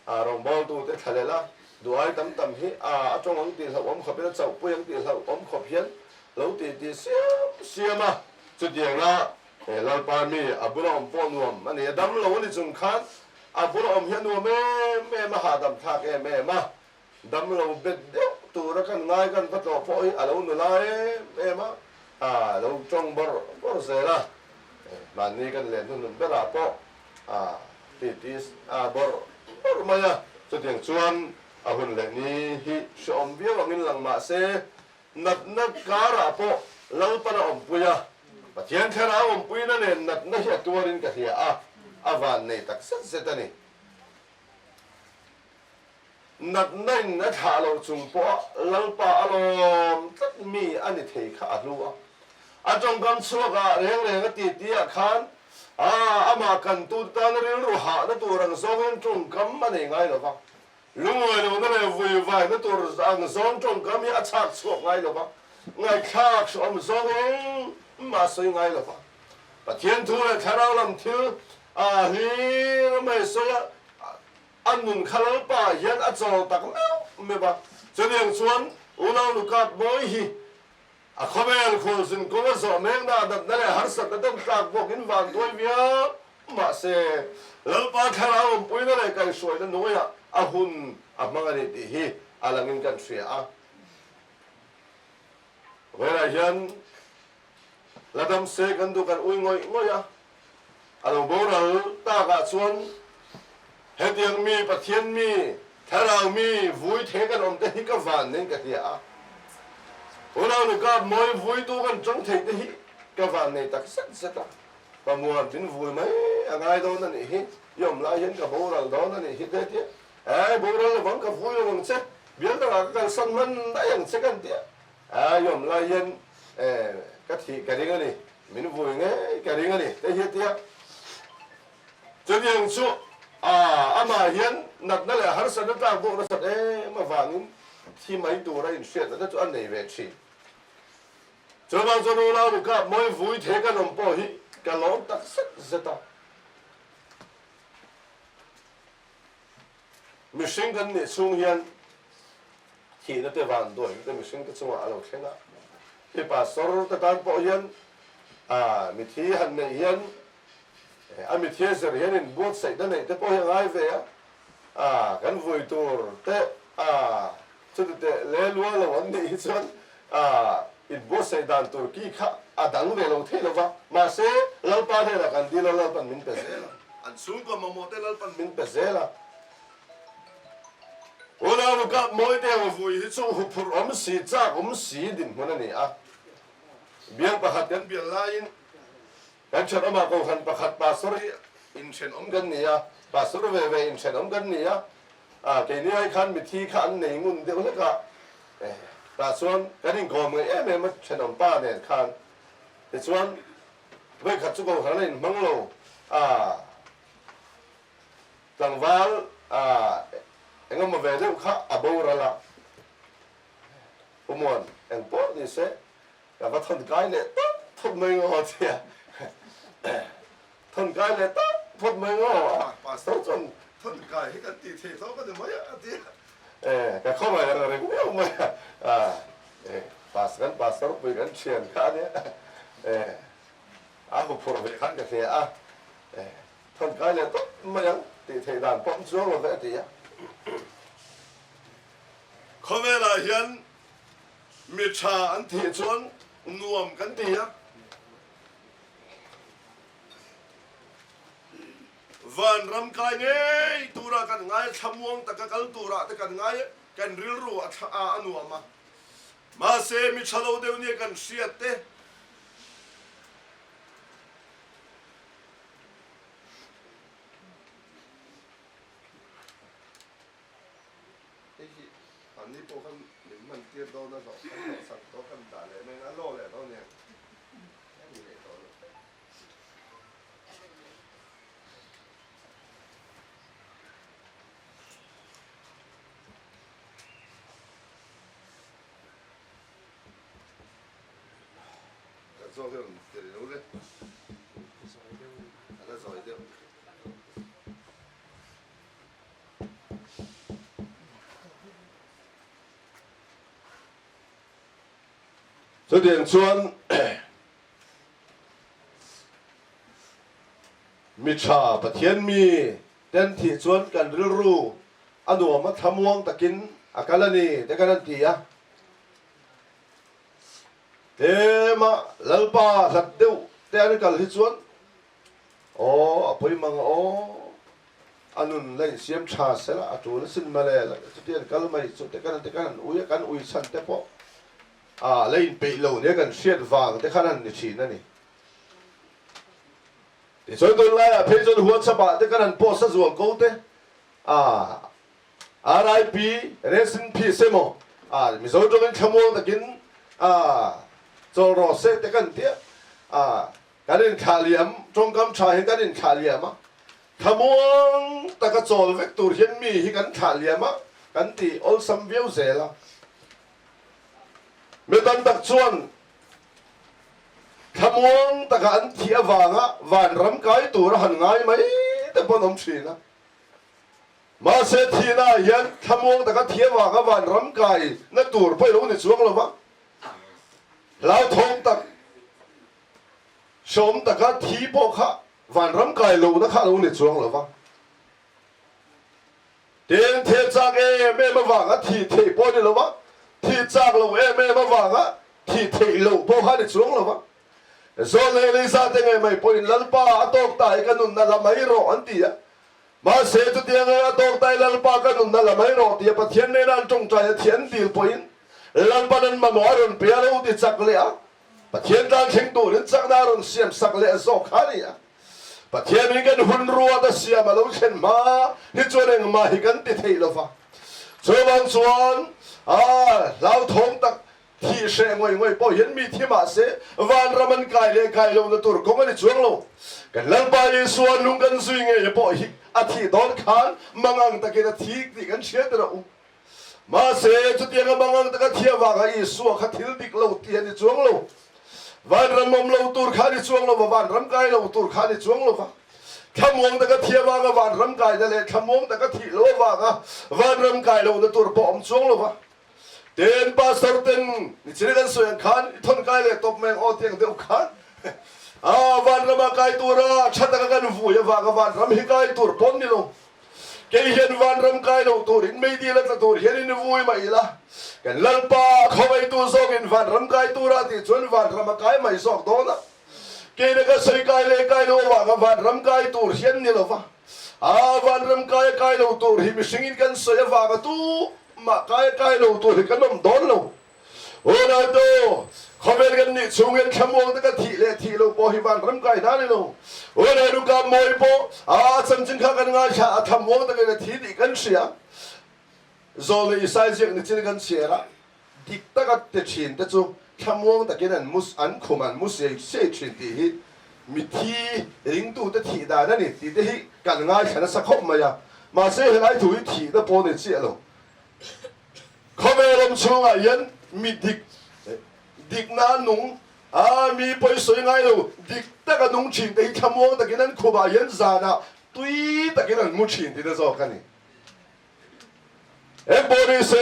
a rawngbâwltute thla leh la, duhai tam tam hi a tawng ang tih hlauhawm khawpin a chauhpui ang tih hlauhawm khawp hian lo ti ti siam siam a. Chutianga he Lalpa mi a bula awm pawh nuam a ni a, dam lo a ni chung khan a bula awm hi a nuam em em a, hahdam thlak em em a, dam lo bet deuh tura kan ngai kan va tlawh pawh hi a lo nula em em a, a lo tawng bawrh bawrh zel a, mahni kan len hnuhnun berah pawh a ti ti a bawrh bawrh mai a, chutiang chuan a hun leh ni hi hrehawm viau angin lang mah se, natna karah pawh Lalpan a awmpui a, Pathian thlarau awmpuina nen natna hi a tuarin ka hria a, a van nei tak zet zet a ni. Natna in a thlah loh chung pawha Lalpa a lawm tlat mi a ni thei kha a hlu a. A tawngkam chhuakah reng reng a ti ti ah khan a amah kantu te tana rilru hahna tur ang zawngin tawngkam a nei ngai lo va. Lungawi lohna leh vuivaina tur ang zawng tawngkam hi a chhak chhuak ngai lo va, ngaihthlak hrehawm zawng engmah a sawi ngai lo va. Pathian thu leh thlarau lam thil a hlir mai sawi a, A nun kha Lalpa hian a chawl tak meuh meuh a, chutiang chuan unau nukap mawi hi a khawvel khualzin kawng a zawh mekna a natna leh harsatna ten tlak bawkin vanduai viau mahse Lalpa thlarau awmpuina leh kaihhruaina hnuaiah a hun a hmang a ni tih hi a langin kan hria a. Khawvelah hian La dam se kan duh kan ui ngawih ngawih a, a lo boral takah chuan hetiang mi Pathian mi thlarau mi vui thei kan awm te hi ka van nen ka hria a, unau nu kap mawi vuitu kan tang thei te hi ka van nei tak zet zet a, pamuan min vui mai a ngai dawn a nih hi, i awm lai hian ka boral dawn a nih hi te tia, eh boral lovang ka vui lovang che, bial dangah ka kalsan hman daih ang che kan tia. A i awm lai hian ka thih ka ring a ni, min vui ngei ka ring a ni te hi a ti a. Chutiang chu amah hian natna leh harsatna tlak bawk nasat em avangin thi mai tura inhriatna te chu a nei ve thin. Chuvang chuan unau Luka mawi vui thei kan awm pawh hi ka lawm tak zet zet a. Mihring kan nih chhung hian thihna te van duaina te mihring te chungah a lo thleng a, hi pastor te tan pawh hian a mithi han neih hian a mithi a zir hian in buatsaihna neih te pawh hi a ngai ve a, a kan vui tur te a chuti teh le lua lo an nih hi chuan a inbuatsaih dan tur ki kha a dang ve lo thei lo va, mahse Lalpa hnenah kan dil a, Lalpan min pe zel a, an chhungkaw mamawh te Lalpan min pe zel a. Unau Luka Mawite ang vui hi chu huphurh awm si, chak awm si dinhmun a ni a. Bial pakhat kan bial laiin kan thenawmah Kohhran pakhat pastor hi inthenawm kan ni a, pastor ve ve inthenawm kan ni a, keini ai khan mithi kha an nei ngun deuh hlek a, tah chuan kan inkawm ngaih em em a thenawm pa nen khan. Tichuan vawikhat chu Kohhran a inhmang lo a. Tlangval engemaw ve deuh kha a boral a, Pumuan eng pawh ni se ka va thawn kai leh tawp phawt mai ngaw tia thawn kai leh tawp phawt mai ngaw a, Pastor chuan thawn kai hi kan tih thei tawk a ni mai a a ti a, ka khawngaih ang reng viau mai a, kan Pastor pui kan thian kha a nia, a huphurh ve khan ka hria a. Thawn kai leh tawp mai ang tih theih dan pawh an chuang lo ve a ti a. Khawvelah hian mi tha an thih chuan nuam kan ti a. Vanram kai ngei tura kan ngai a, thlamuang taka kal turah te kan ngai a, kan rilru a thla a a nuam a. Mahse, mi tha lo deuh nia kan hriat te, Hei hi an ni pawh khan min hman tir dawn a hlawh kan hlawh sak tawh kan dah leh mai ang a law leh dawn nia a ni leh tawh lo. Kan zawk hi rawn ti rih lo le. A la zawi deuh. Chutiang chuan mi tha Pathian mi ten thih chuan kan rilru a nuam a thlamuang takin a kal a ni te kan han ti a. Tlema Lalpa hlat deuh te an kal hi chuan Aw, a pawi mang aw. A nun la insiam tha se la, a tul asin mawle. Chuti an kal mai chu te kan te khan an ui a, kan ui chhan te pawh a la inpeih lo nia kan hriat vang te khan an ni thin a ni. Tichuan tunlaiah phei chuan WhatsApp ah te kan han post a zual ko te a RIP, Rest in Peace emaw, a Mizo tawngin thlamuang takin a chawl rawh se te kan tia a Kan inthlah liam, tawngkam tha hi kan inthlah liam a, thlamuang taka chawl vek tur hian mi hi kan thlah liam a, kan ti awlsam viau zel a. Mi tam tak chuan thlamuang taka an thih avanga vanram kai tura han ngai mai te pawh an awm thin a. Mahse thihna ah hian thlamuang taka thih avanga vanram kai na tur pawh i lo ni chuang lo va, hlauthawng tak, Hreawm taka thi pawh kha vanram kai lohna kha a lo ni chuang lo va. Teng theh chak em em avanga thih theih pawh a ni lo va, thih chak lo em em avanga thih theih loh pawh kha a ni chuang lo va. Zawn leh Lisa te ngei mai pawhin Lalpa a tawk ta i ka nunna la mai rawh an ti a. Mahse chutiang a tawk ta i Lalpa ka nunna la mai rawh tia Pathian nena an tawngtai a thian dil pawhin Lalpan an mamawh a rawn pe a lo ti chak leh a. Pathian tan thleng turin chakna a rawn siam sak leh zawk kha a ni a. Pathianin kan hun ruat a siam a lo thlen hma hi chuan engmah hi kan ti thei lo va. Chuvang chuan a hlauthawng tak thih hreh ngawih ngawih pawh hian mi thi mah se vanram an kai leh kai lohna tur kawng a ni chuang lo. Kan Lalpa Isua nung kan zui ngei pawh hi a thih dawn khan mangang takin a thi tih kan hria tir a u. Mahse, chutianga mangang taka thi avanga Isua kha thil dik lo tih a ni chuang lo. Vanram awm lo tur kha a ni chuang lo va, vanram kai lo tur kha a ni chuang lo va. Thlamuang taka thi avanga vanram kaina leh thlamuang taka thih lo avanga vanram kai lohna tur pawh a awm chuang lo va. Ten pastor ten nichina kan sawi ang khan i thawn kai leh tawp mai ang aw tiang deuh khan a vanrama kai tura tha taka kan vui avanga vanram hi kai tur pawh an ni lo. Kei hian vanram kai lo turin meidil a tla tur hian in vui mah ila, kan Lalpa a khawngaitu zawkin vanram kai tura tih chuan vanram a kai mai zawk dawn a. Keina ka sawi kai leh kai lo avanga vanram kai tur hian ni lova, a vanram kai a kai lo tur hi mihringin kan sawi avanga tumah kai a kai lo tur hi kan awm dawn lo. Ronaldo, khawvel kan nih chhungin thlamuang taka thih leh thih lo pawh hi vanram kai hna ni lo. Ronaldo ka mawi pawh a chanchin kha kan ngaithla a, thlamuang takin a thi tih kan hria. Zawl leh Isai ziak nichin kan chhiar a, dik taka ti thin te chu thlamuang takin an mu an khum an mu siai siai thin tih hi mithi ringtute thih dan a ni tih te hi kan ngaithla nasa khawp mai a. Mahse helai thu hi thihna pawh ni chiah lo. Khawvel awm chhungah hian mi dik, dikna a nung a, mi pawisawi ngai lo, dik taka nung thin te hi thlamuang takin an khumah hian zanah tui takin an mu thin tihna zawk a ni. Engpawh ni se,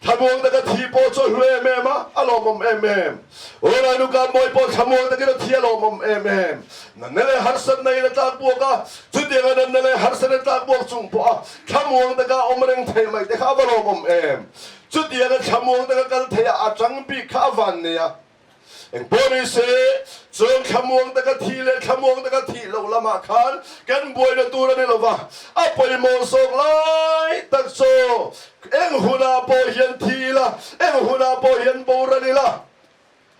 thlamuang taka thi pawh chu a hlu em em a, a lawmawm em em. Ronaldo Kambawi pawh thlamuang takin a thi a lawmawm em em. Nanna leh harsatna in a tlak buak a, chutianga nanna leh harsatna tlak buak chung pawha thlamuang taka awm reng theih mai te kha a va lawmawm em? Chutianga thlamuang taka kal theih a, a tang bik kha a van nei a. Engpawh ni se, chuan thlamuang taka thih leh thlamuang taka thih loh lamah khan kan buaina tur a ni lo va, a pawimawh zawk lai tak chu eng hunah pawh hian thi ila, eng hunah pawh hian boral ila,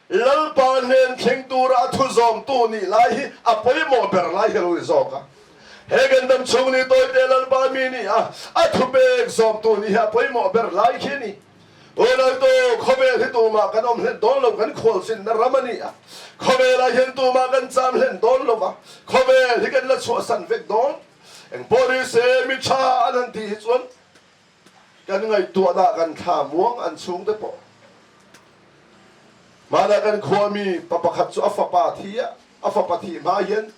Lalpa hnen thleng tura a thu zawmtu nih lai hi a pawimawh ber lai hi a lo ni zawk a. He kan dam chhung ni tawite Lalpa mi nih a, a thupek zawmtu nih hi a pawimawh ber lai khi a ni. Unautu, khawvel hi tumah kan awm hlen dawn lo, kan khualzinna ram a ni a. Khawvelah hian tumah kan cham hlen dawn lo va, khawvel hi kan la chhuahsan vek dawn. Engpawh ni se, mi tha an han tih hi chuan kan ngaihtuahna kan thla muang an chhungte pawh. Hmanah kan khua mi pa pakhat chu a fapa thi a, a fapa thih hma hian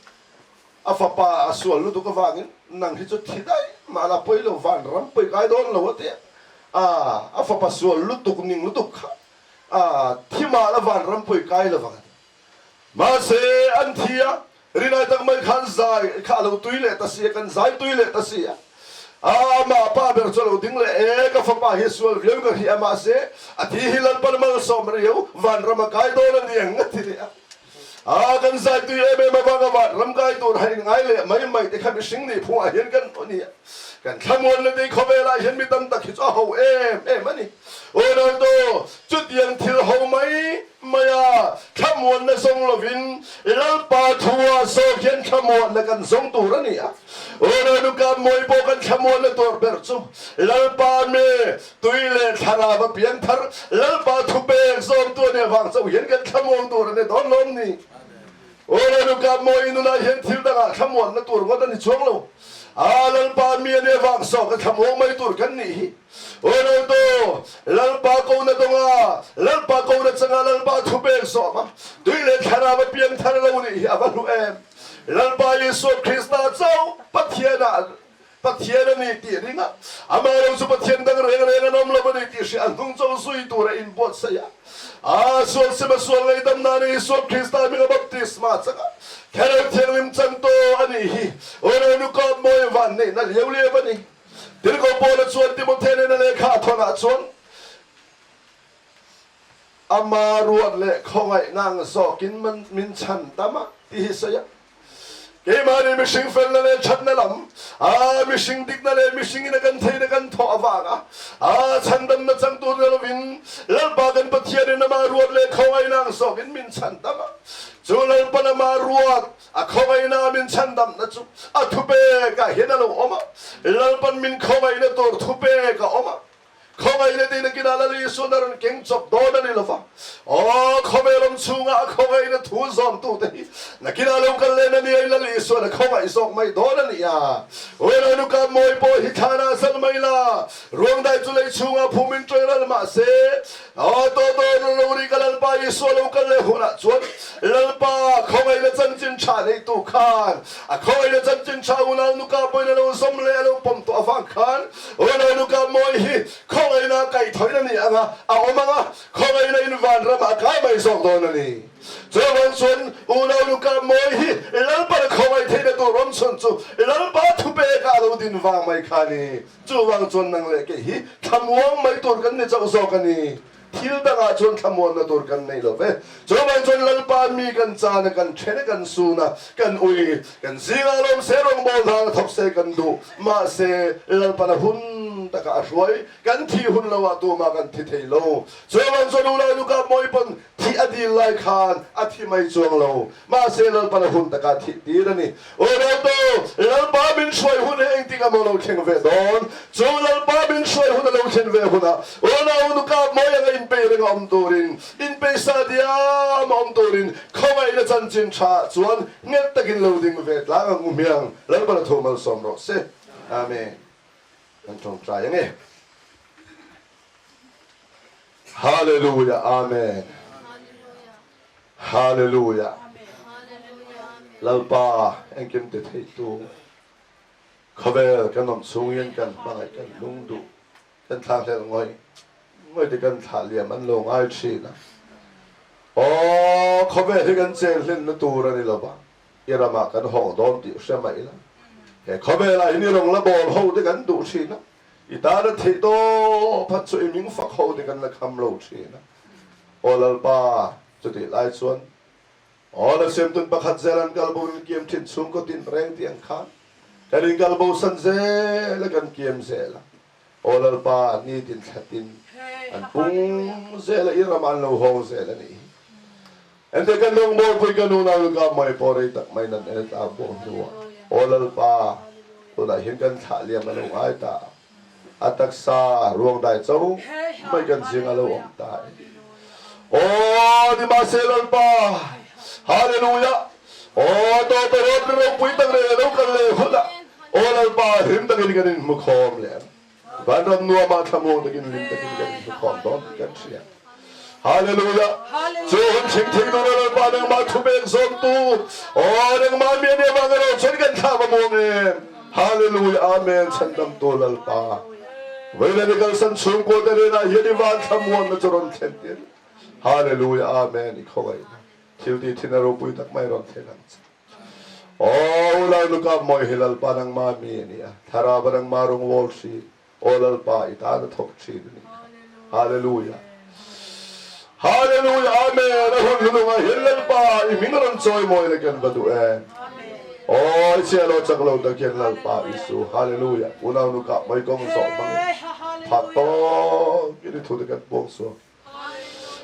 a fapa a sual lutuk avangin nang hi chu thi daih mah la pawi lo van ram pawi kai dawn lo a ti a, a fapa sual lutuk ning lutuk kha thi mah la van ram pawi kai lovang a ti. Mahse an thi a, Rinai tak mai khan zai kha a lo tui leh ta si a, kan zai tui leh ta si a. Amah pa ber chu a lo ding leh e, ka fapa hi sual viau ka hria mahse a thi hi Lalpan malsawm riau vanram a kai dawn a ni ang a ti leh a. A kan zai tui em em avanga vanram kai tur han inngai leh mai mai te kha mihring nih phungah hian kan hmu a ni a. Kan thlamuanna te khawvelah hian mi tam tak hi chu a ho em em a ni. Aw Ronaldo, chutiang thil ho mai mai a, thlamuanna zawng lovin Lalpa thua zawk hian thlamuanna kan zawng tur a ni a. Aw Ronaldo, Mawi pawh kan thlamuanna tur ber chu Lalpa mi tui leh thlarau a piang thar Lalpa thupek zawmtu a nih avang chauh hian kan thlamuang tur a ni dawn lawm ni. Aw Lalpa, mawi nunah hian thil dangah thlamuanna tur ngawt a ni chuang lo. A Lalpa mi a nih avang sawk a thlamuang mai tur kan nih hi. Aw Lalto, Lalpa kona dawnga, Lalpa kona changa Lalpa thupek zawm a, tui leh thlarau a piang thar lo nih hi a va hlu em. Lalpa Isua Krista chauh Pathianah Pathian a ni tih ring a, amah lo chu Pathian dang reng reng an awm lo a ni tih hria a hnung chaw zui tur a inbuatsaih a. A sual sim a sual ngaihdam nan Isua Krista hminga baptisma chang a, Thlarau Thianghlim chang tawh a nih hi. Aw nu kap mawi van neihna liau liau a ni. Tirhkoh Paula chuan Timothea nena lehkha a thawnah chuan ama ruat leh khawngaihna ang zawkin min chhan tam a tih hi sawi a. Keimahni mihring felna leh thatna lam, a mihring dikna leh mihringin a kan theihna kan thawh avanga a chhandamna chang tur ni lovin Lalpa kan Pathianin amah ruat leh khawngaihna ang zawkin min chhandam a. Chu Lalpan amah ruat a khawngaihna min chhandamna chu a thupekah hian a lo awm a. Lalpan min khawngaihna tur thupek a awm a. Khawngaihna tih nakinah Lal Isuan a rawn keng chawp dawn a ni lo va. Aw, khawvel awm chhunga a khawngaihna thu zawmtute hi nakinah lo kal leh na nia Lal Isuan a khawngaih zawk mai dawn a ni a. Aw Nuka mawi pawh hi thlanah zal mai la, ruangdai chu lei chhungah phum in ṭawih ral mah se, Aw tawh tawh lo ri ka Lalpa Isua lo kal leh hunah chuan Lalpa khawngaihna chanchin ṭha neitu khan a khawngaihna chanchin ṭha unau nuka pawhin a lo zawm leh a lo pawm tawh avang khan Unaunu ka mawi hi khawngaihna kaihthawih a ni ang a, a awm ang a, khawngaihna in vanramah a kai mai zawk dawn a ni. Chuvang chuan unaunu ka mawi hi Lalpan khawngaih theihna tur awm chhun chu Lalpa thupekah a lo din vang mai kha a ni. Chuvang chuan nang leh kei hi thlamuang mai tur kan ni chauh zawk a ni. Thil dangah chuan thlamuanna tur kan nei lo ve. Chuvang chuan Lalpa mi kan chan a, kan then a, kan sun a, kan ui, kan zingah lawm se rawngbâwl hna thawk se kan duh. Mahse, Lalpan a hun takah a hruai. Kan thih hun loah tumah kan thi thei lo. Chuvang chuan Ulai Luka mawi pawn Thih a dil lai khan a thi mai chuang lo. Mahse Lalpan a hun takah thih tir a ni. Aw Lalpa, Lalpa min hruai hun hi engtik a maw lo thleng ve dawn? Chu Lalpa min hruai hun a lo thlen ve hunah unau nuka mawi anga inpei reng a awm turin, inpei sa diam a awm turin khawngaihna chanchin tha chuan nghet takin lo ding ve tlang ang u hmiang. Lalpan a thu malsawm rawh se. Amen. Kan tawngtai ange. Hallelujah Amen Hallelujah Lalpa engkim ti thei tu khawvel kan awm chhung hian kan hmangaih kan lung duh kan thlakhlelh ngawih ngawih te kan thlah liam an lo ngai thin a aw khawvel hi kan chen hlenna tur a ni lova i ramah kan hawng dawn tih hre mai ila he khawvelah hian i rawng la bawl ho te kan duh thin a I tana theih tawp hat chu i ming fak ho te kan la kham lo thin a. Aw Lalpa, Chutih lai chuan Aw la siamtun pakhat zel an kal bo in kiam thin chhungkaw tin reng tih ang khan kan in kal bo san zel a kan kiam zel a. Aw Lalpa nitin thlatin an pung zel a i ramah an lo hawng zel a nih hi. Ente kan rawngbawlpui kan unau i ka mai pawh rei tak mai nan el ta buang hnuah Aw Lalpa tunah hian kan thlah liam a lo ngai ta a taksa ruang dai cho mai kan zing a lo awm ta e. Aw nimahse Lalpa Hallelujah Aw tawtawrawt ri ropui tak reng a lo kal leh hunah Aw Lalpa hlim takin kan inhmu khawm leh ang. Vanram nuamah thlamuang takin hlim takin kan inhmu khawm dawn tih kan hria. Hallelujah! Chu hun thleng thei tura Lalpa nangmah thupek zawmtu, aw nangmah mi a nih avang erawh chuan kan thlah va muang em? Hallelujah! Amen! Chhandamtu Lalpa, vawiin i kalsan chhungkua te hnenah hian i van thlamuanna chu rawn thlen tir. Hallelujah! Amen! I khawngaihna thil tih thin a ropui tak mai rawn thlen ang che. Aw u Lai Luka mawi hi Lalpa nangmah mi a ni a, Thlarau nangmah rawngawl thin, Aw Lalpa i tan a thawk thin a ni kha. Hallelujah. Hallelujah Amen. A hun hlunungah hian Lalpa i hming rawn chawi mawi la kan va duh em. Aw i chhia lo chak lo tak hian Lalpa Isu Hallelujah. Unau nu kah mawi kawng zawh hmangin phak tawk in i thu te kan puang suak.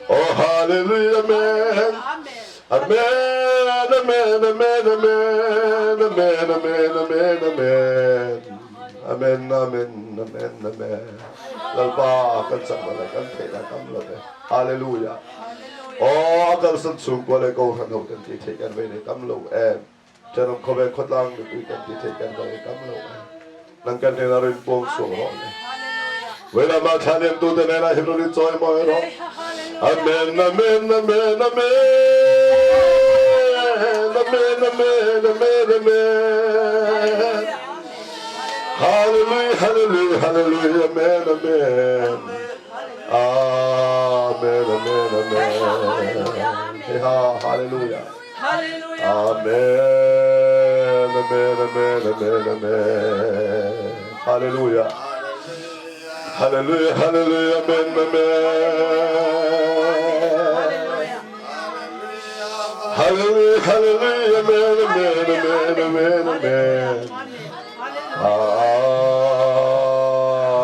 Oh hallelujah amen. Amen amen amen amen amen amen amen amen. Amen amen amen amen. Lalpa kan chak na kan theih na tam lo ve. Hallelujah. Oh kalsan chhungkua leh kohhran ho kan tih theih kan vei nei tam lo em. Thenawm khawvel khawtlang mipui kan ti thei kan va ei tam lo mai. Nang kan hnenah rin puang chhuak rawh le. Veilamah thla liamtute hnenah hin rawn i chawi mawi rawh. Amen, amen, amen, amen. Amen, amen, amen, amen. Hallelujah, hallelujah, hallelujah, amen, amen. Amen, amen, amen. Hey ha, hallelujah. Amen, amen, amen, amen, amen. Hallelujah. Hallelujah, hallelujah, amen, amen. Hallelujah, hallelujah, amen, amen, amen, amen, amen.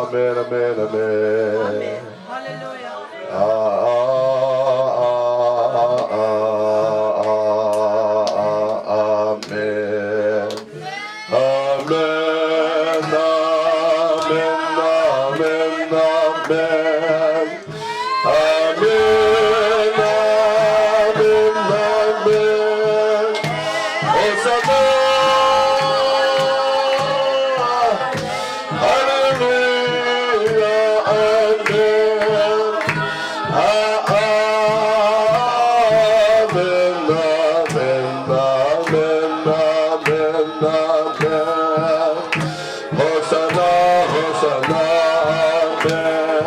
Amen, amen, amen. Amen. Amen. Amen. Amen. Amen. Amen. Amen. Amen. Hosanna. Hallelujah, Amen. Amen, Amen, Amen, Amen, Amen. Hosanna, Hosanna, Amen.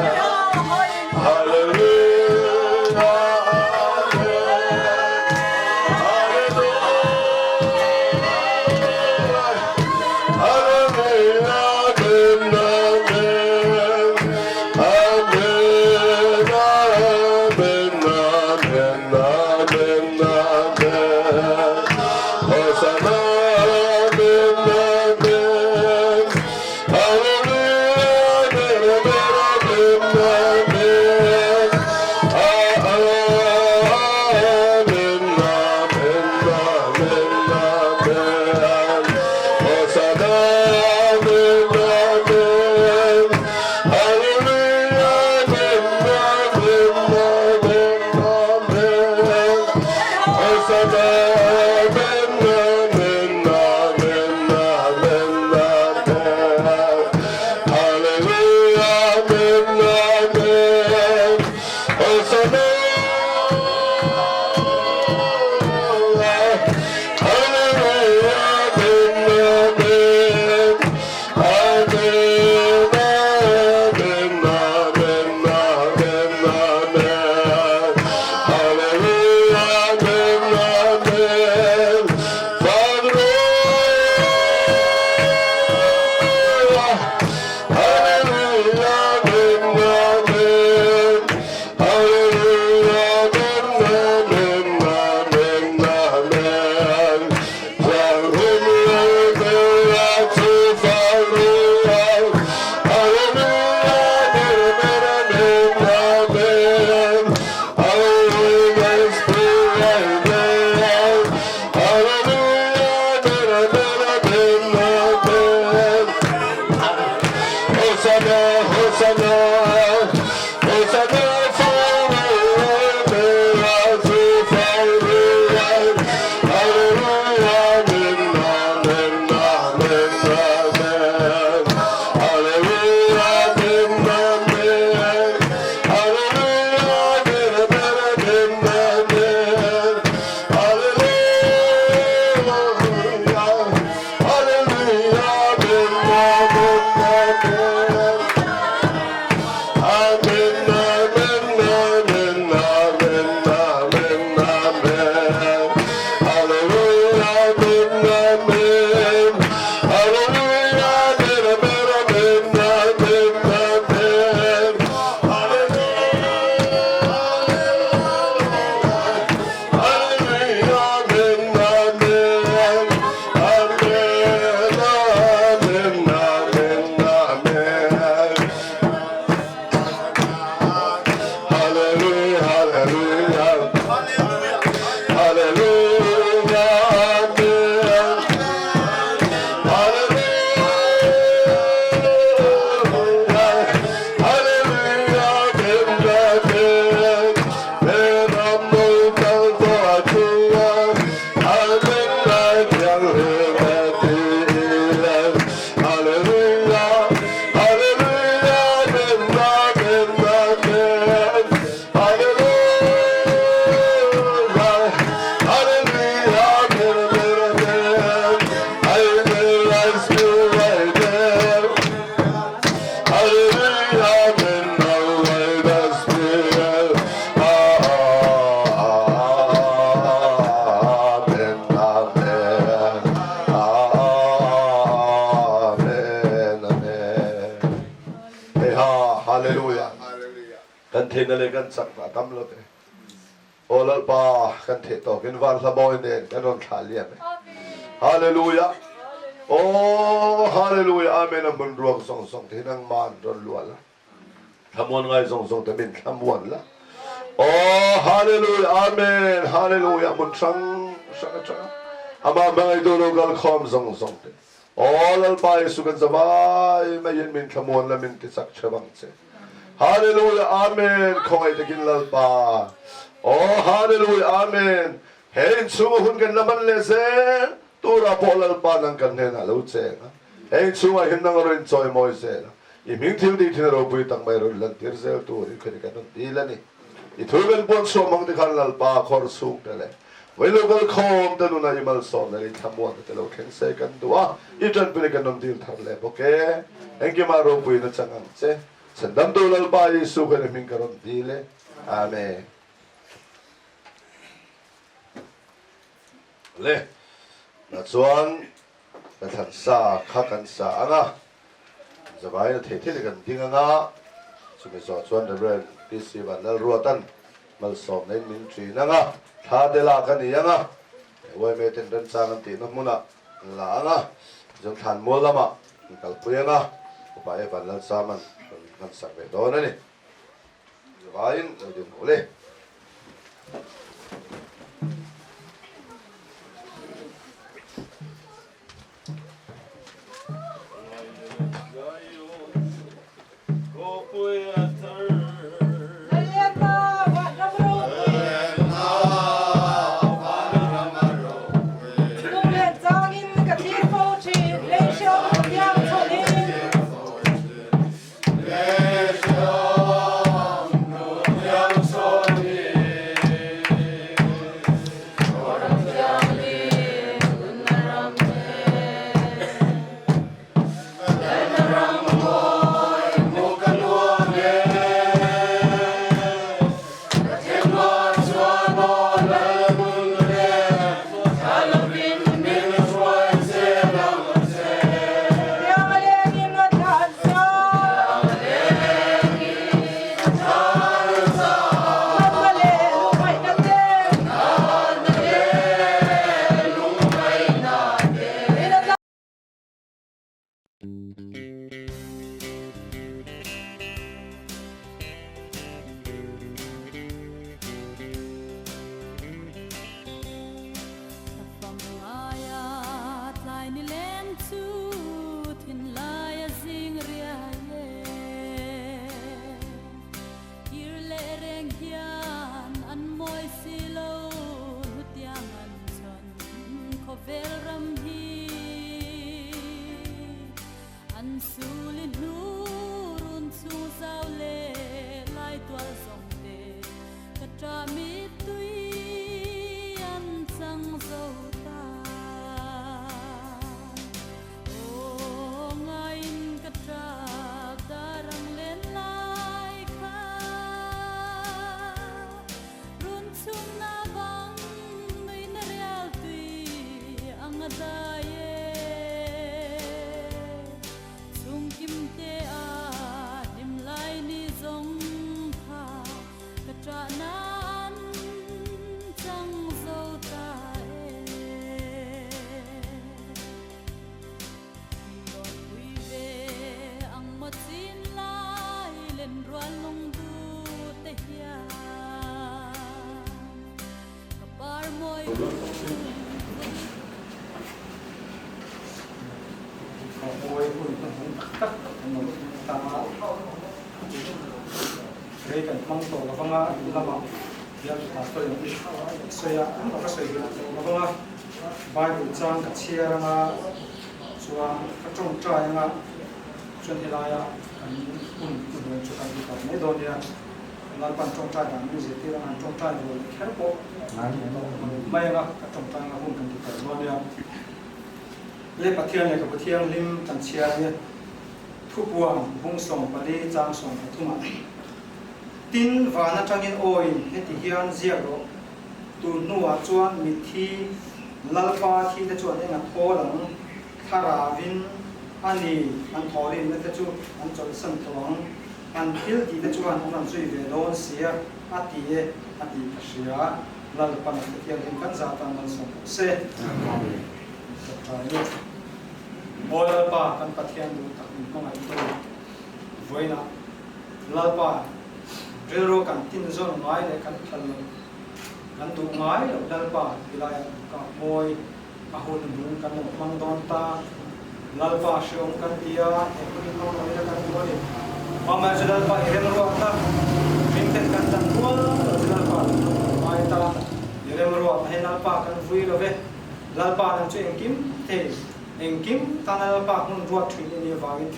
Kan theihna leh kan chakna a tam lo te. Aw Lalpa, kan theih tawkin van hla mawi nen kan rawn thlah liam e. Hallelujah. Aw Hallelujah Amen a hmun ruak zawng zawng te hi nangman rawn luah la. Thlamuan ngai zawng zawng te min thlamuan la. Aw Hallelujah Amen Hallelujah hmun hrang hrang atanga amah hmangaihtu lo kal khawm zawng zawng te. Aw Lalpa Jesuh kan zavai maiin min thlamuan la min tichak theuh ang che. Hallelujah Amen khawngaih takin Lalpa. Aw Hallelujah Amen he inchhunga hun kan la hman leh zel turah pawh Lalpa nang kan hnenah lo cheng a. He inchhungah hian nang rawn inchawimawi zel a. I hming thil tih thin a ropui tak mai rawn lantir zel turin khawih kan rawn dil a ni. I thu kan puan chhuah mang te khan Lalpa khawr chhung te leh Vailo kal khawm te nuna i malsawmna leh i thlamuanna te lo thleng se kan duh a, i tanpui kan rawn dil thar leh bawk e. Engkimah ropuina chang ang che. Chhandamtu Lalpa Isu khan i hming ka rawn dil e. Amen. Le, tah chuan ka thlan sa kha kan sa ang a, Zavaina thei thei te kan ding ang a, chumi zawh chuan Rev. PC Vanlalruatan malsawmna in min ṭin ang a, thla te lak a ni ang a, yma ten remchang an tihna hmunah an la ang a, tichuan thlanmual lamah an kalpui ang a, Upa E Vanlalsaman rawn hmansak ve dawn a ni. Zavaiin lo din hmuh le. tual zawng te ka ṭah mittui an chang zo ta. Aw ngaiin ka ṭap dar ang len lai kha Run chhungna bang nuihna rial tui ang a dai e. Chhungkim te a hlim lai ni zawng kha ka ṭahna an chang zo ta e. Lawmpui ve ang maw chin lai len rual lungdu te hian ka par mawi hun Mawi hun hman hmang tak tak an lo ta a, rei kan hmang tawh lo vang a, in lamah bial pastor in sawi a, an ka sawi duh tawh lo vang a. Bible chang ka chhiar anga chuan ka tawngtai anga chuan helaia kan hun hnuhnawm chu kan ti tawp mai dawn nia. Lalpan tawngtai dan min zirtir anga an tawngtai duh leh kher pawh mai anga ka tawngtai anga hun kan ti tawp dawn nia. Le Pathian lehkhabu thianghlim kan chhiar hi thupuan bung 14 chang 13 ah tin van atangin awiin heti hian ziak rawh. Tun hnuah chuan mitthi Lalpa thite chuan eng a thawl ang? Thlaravin a ni, an thawhrimna te chu an chawlhsan tawh ang. An thil tihte chuan an rawn zui ve dawn sia, a ti e, a tih ka hria. Lalpan a hrethianghlim kan zah tan malsawm rawh se. Amen. Aw Lalpa, kan Pathian duh tak min hmangaihtu vawiinah Lalpa, rilru kan tin zawn ngai leh kan phal lo, kan duh ngai loh Lalpa tilaiah ka mawi a hun hmung kan lo hmang dawn ta. Lalpa hreawm kan ti a, he hun hi hmang lo ila kan duh a ni. Mama chu Lalpa i remruatna mingten kan chan rual lo chu Lalpa kan lo hmu ngai ta. I remruatna hi Lalpa kan vui lo ve. Lalpa nang chu engkim thei, engkim tana Lalpa hmun ruat thin i nih avangin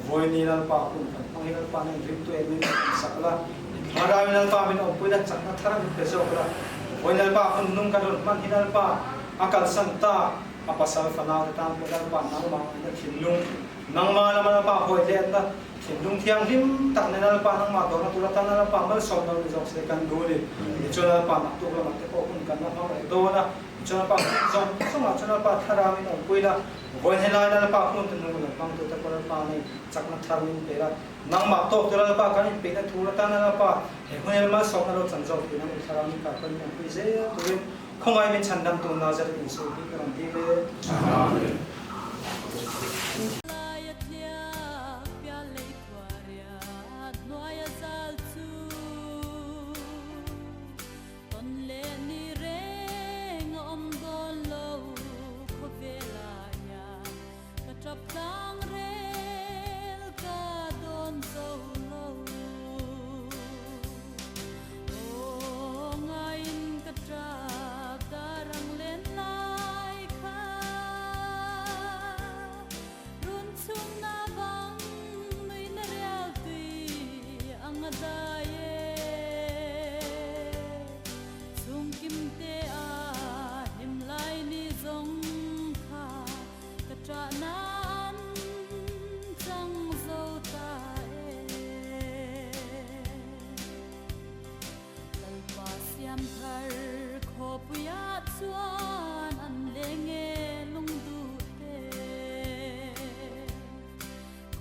Vawiini Lalpa hun kan hmang hi Lalpa nen ringtu em in sak la, Thlarauin Lalpa min awmpuina chakna thar min pe zawk la, Vawiin Lalpa hun nung kan rawn hman hi Lalpa a kalsan ta, a pasal fanau te tan pawh Lalpa nangmah ngaihna thinlung, nangmah lama Lalpa hawi letna thinlung thianghlim tak nen Lalpa nangmah dawrna tur atan Lalpa malsawmna ni zawk se kan duh a ni. Tichuan Lalpa naktuk lamah te pawh hun kan la hmang leh dawn a, tichuan Lalpa hun zawng zawngah chuan Lalpa Thlarauin awmpui la, Vawiin helai Lalpa hmun te hnung lam hmang tute pawh Lalpa nei chakna thar min pe la, nangmah tawk te Lalpa kan inpeihna thu atan Lalpa he hmun hian malsawmna lo chan zawk tih nang i thlarau min kalpui min awmpui zel turin khawngaih min chhandam tu Nazareth Isua hi ka rawn dil e. Amen. Laia tliak pial lei thuariat hnuaia zal chu Tawn leh ni reng a awm dawn lo khawvelah hian ka tap tlang rel ka dawn zo lo. Aw ngaiin ka tap dar ang len lai kha run chhungna bang nuihna rial tui ang a dai e. Chhungkim te a hlim lai ni zawng kha ka ṭah nan chang zo ta e. Lalpa siam thar khawpuiah chuan an leng e lungduh te.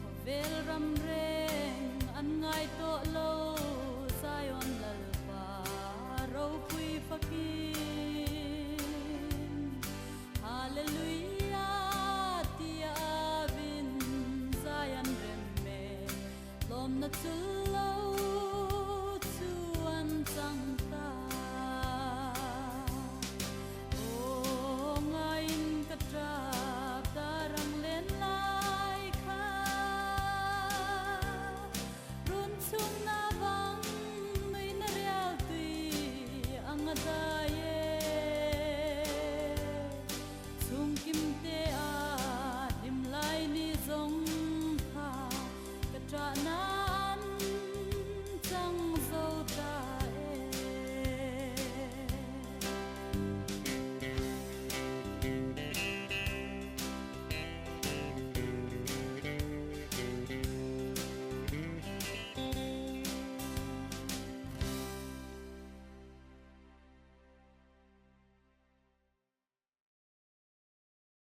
Khawvel ram reng an ngai tawh lo Zion Lalpa ropui fakin Hallelujah tia avin Zion rem me lawmna chul lo chu an chang ta. Aw ngaiin ka tap dar ang len lai kha run chung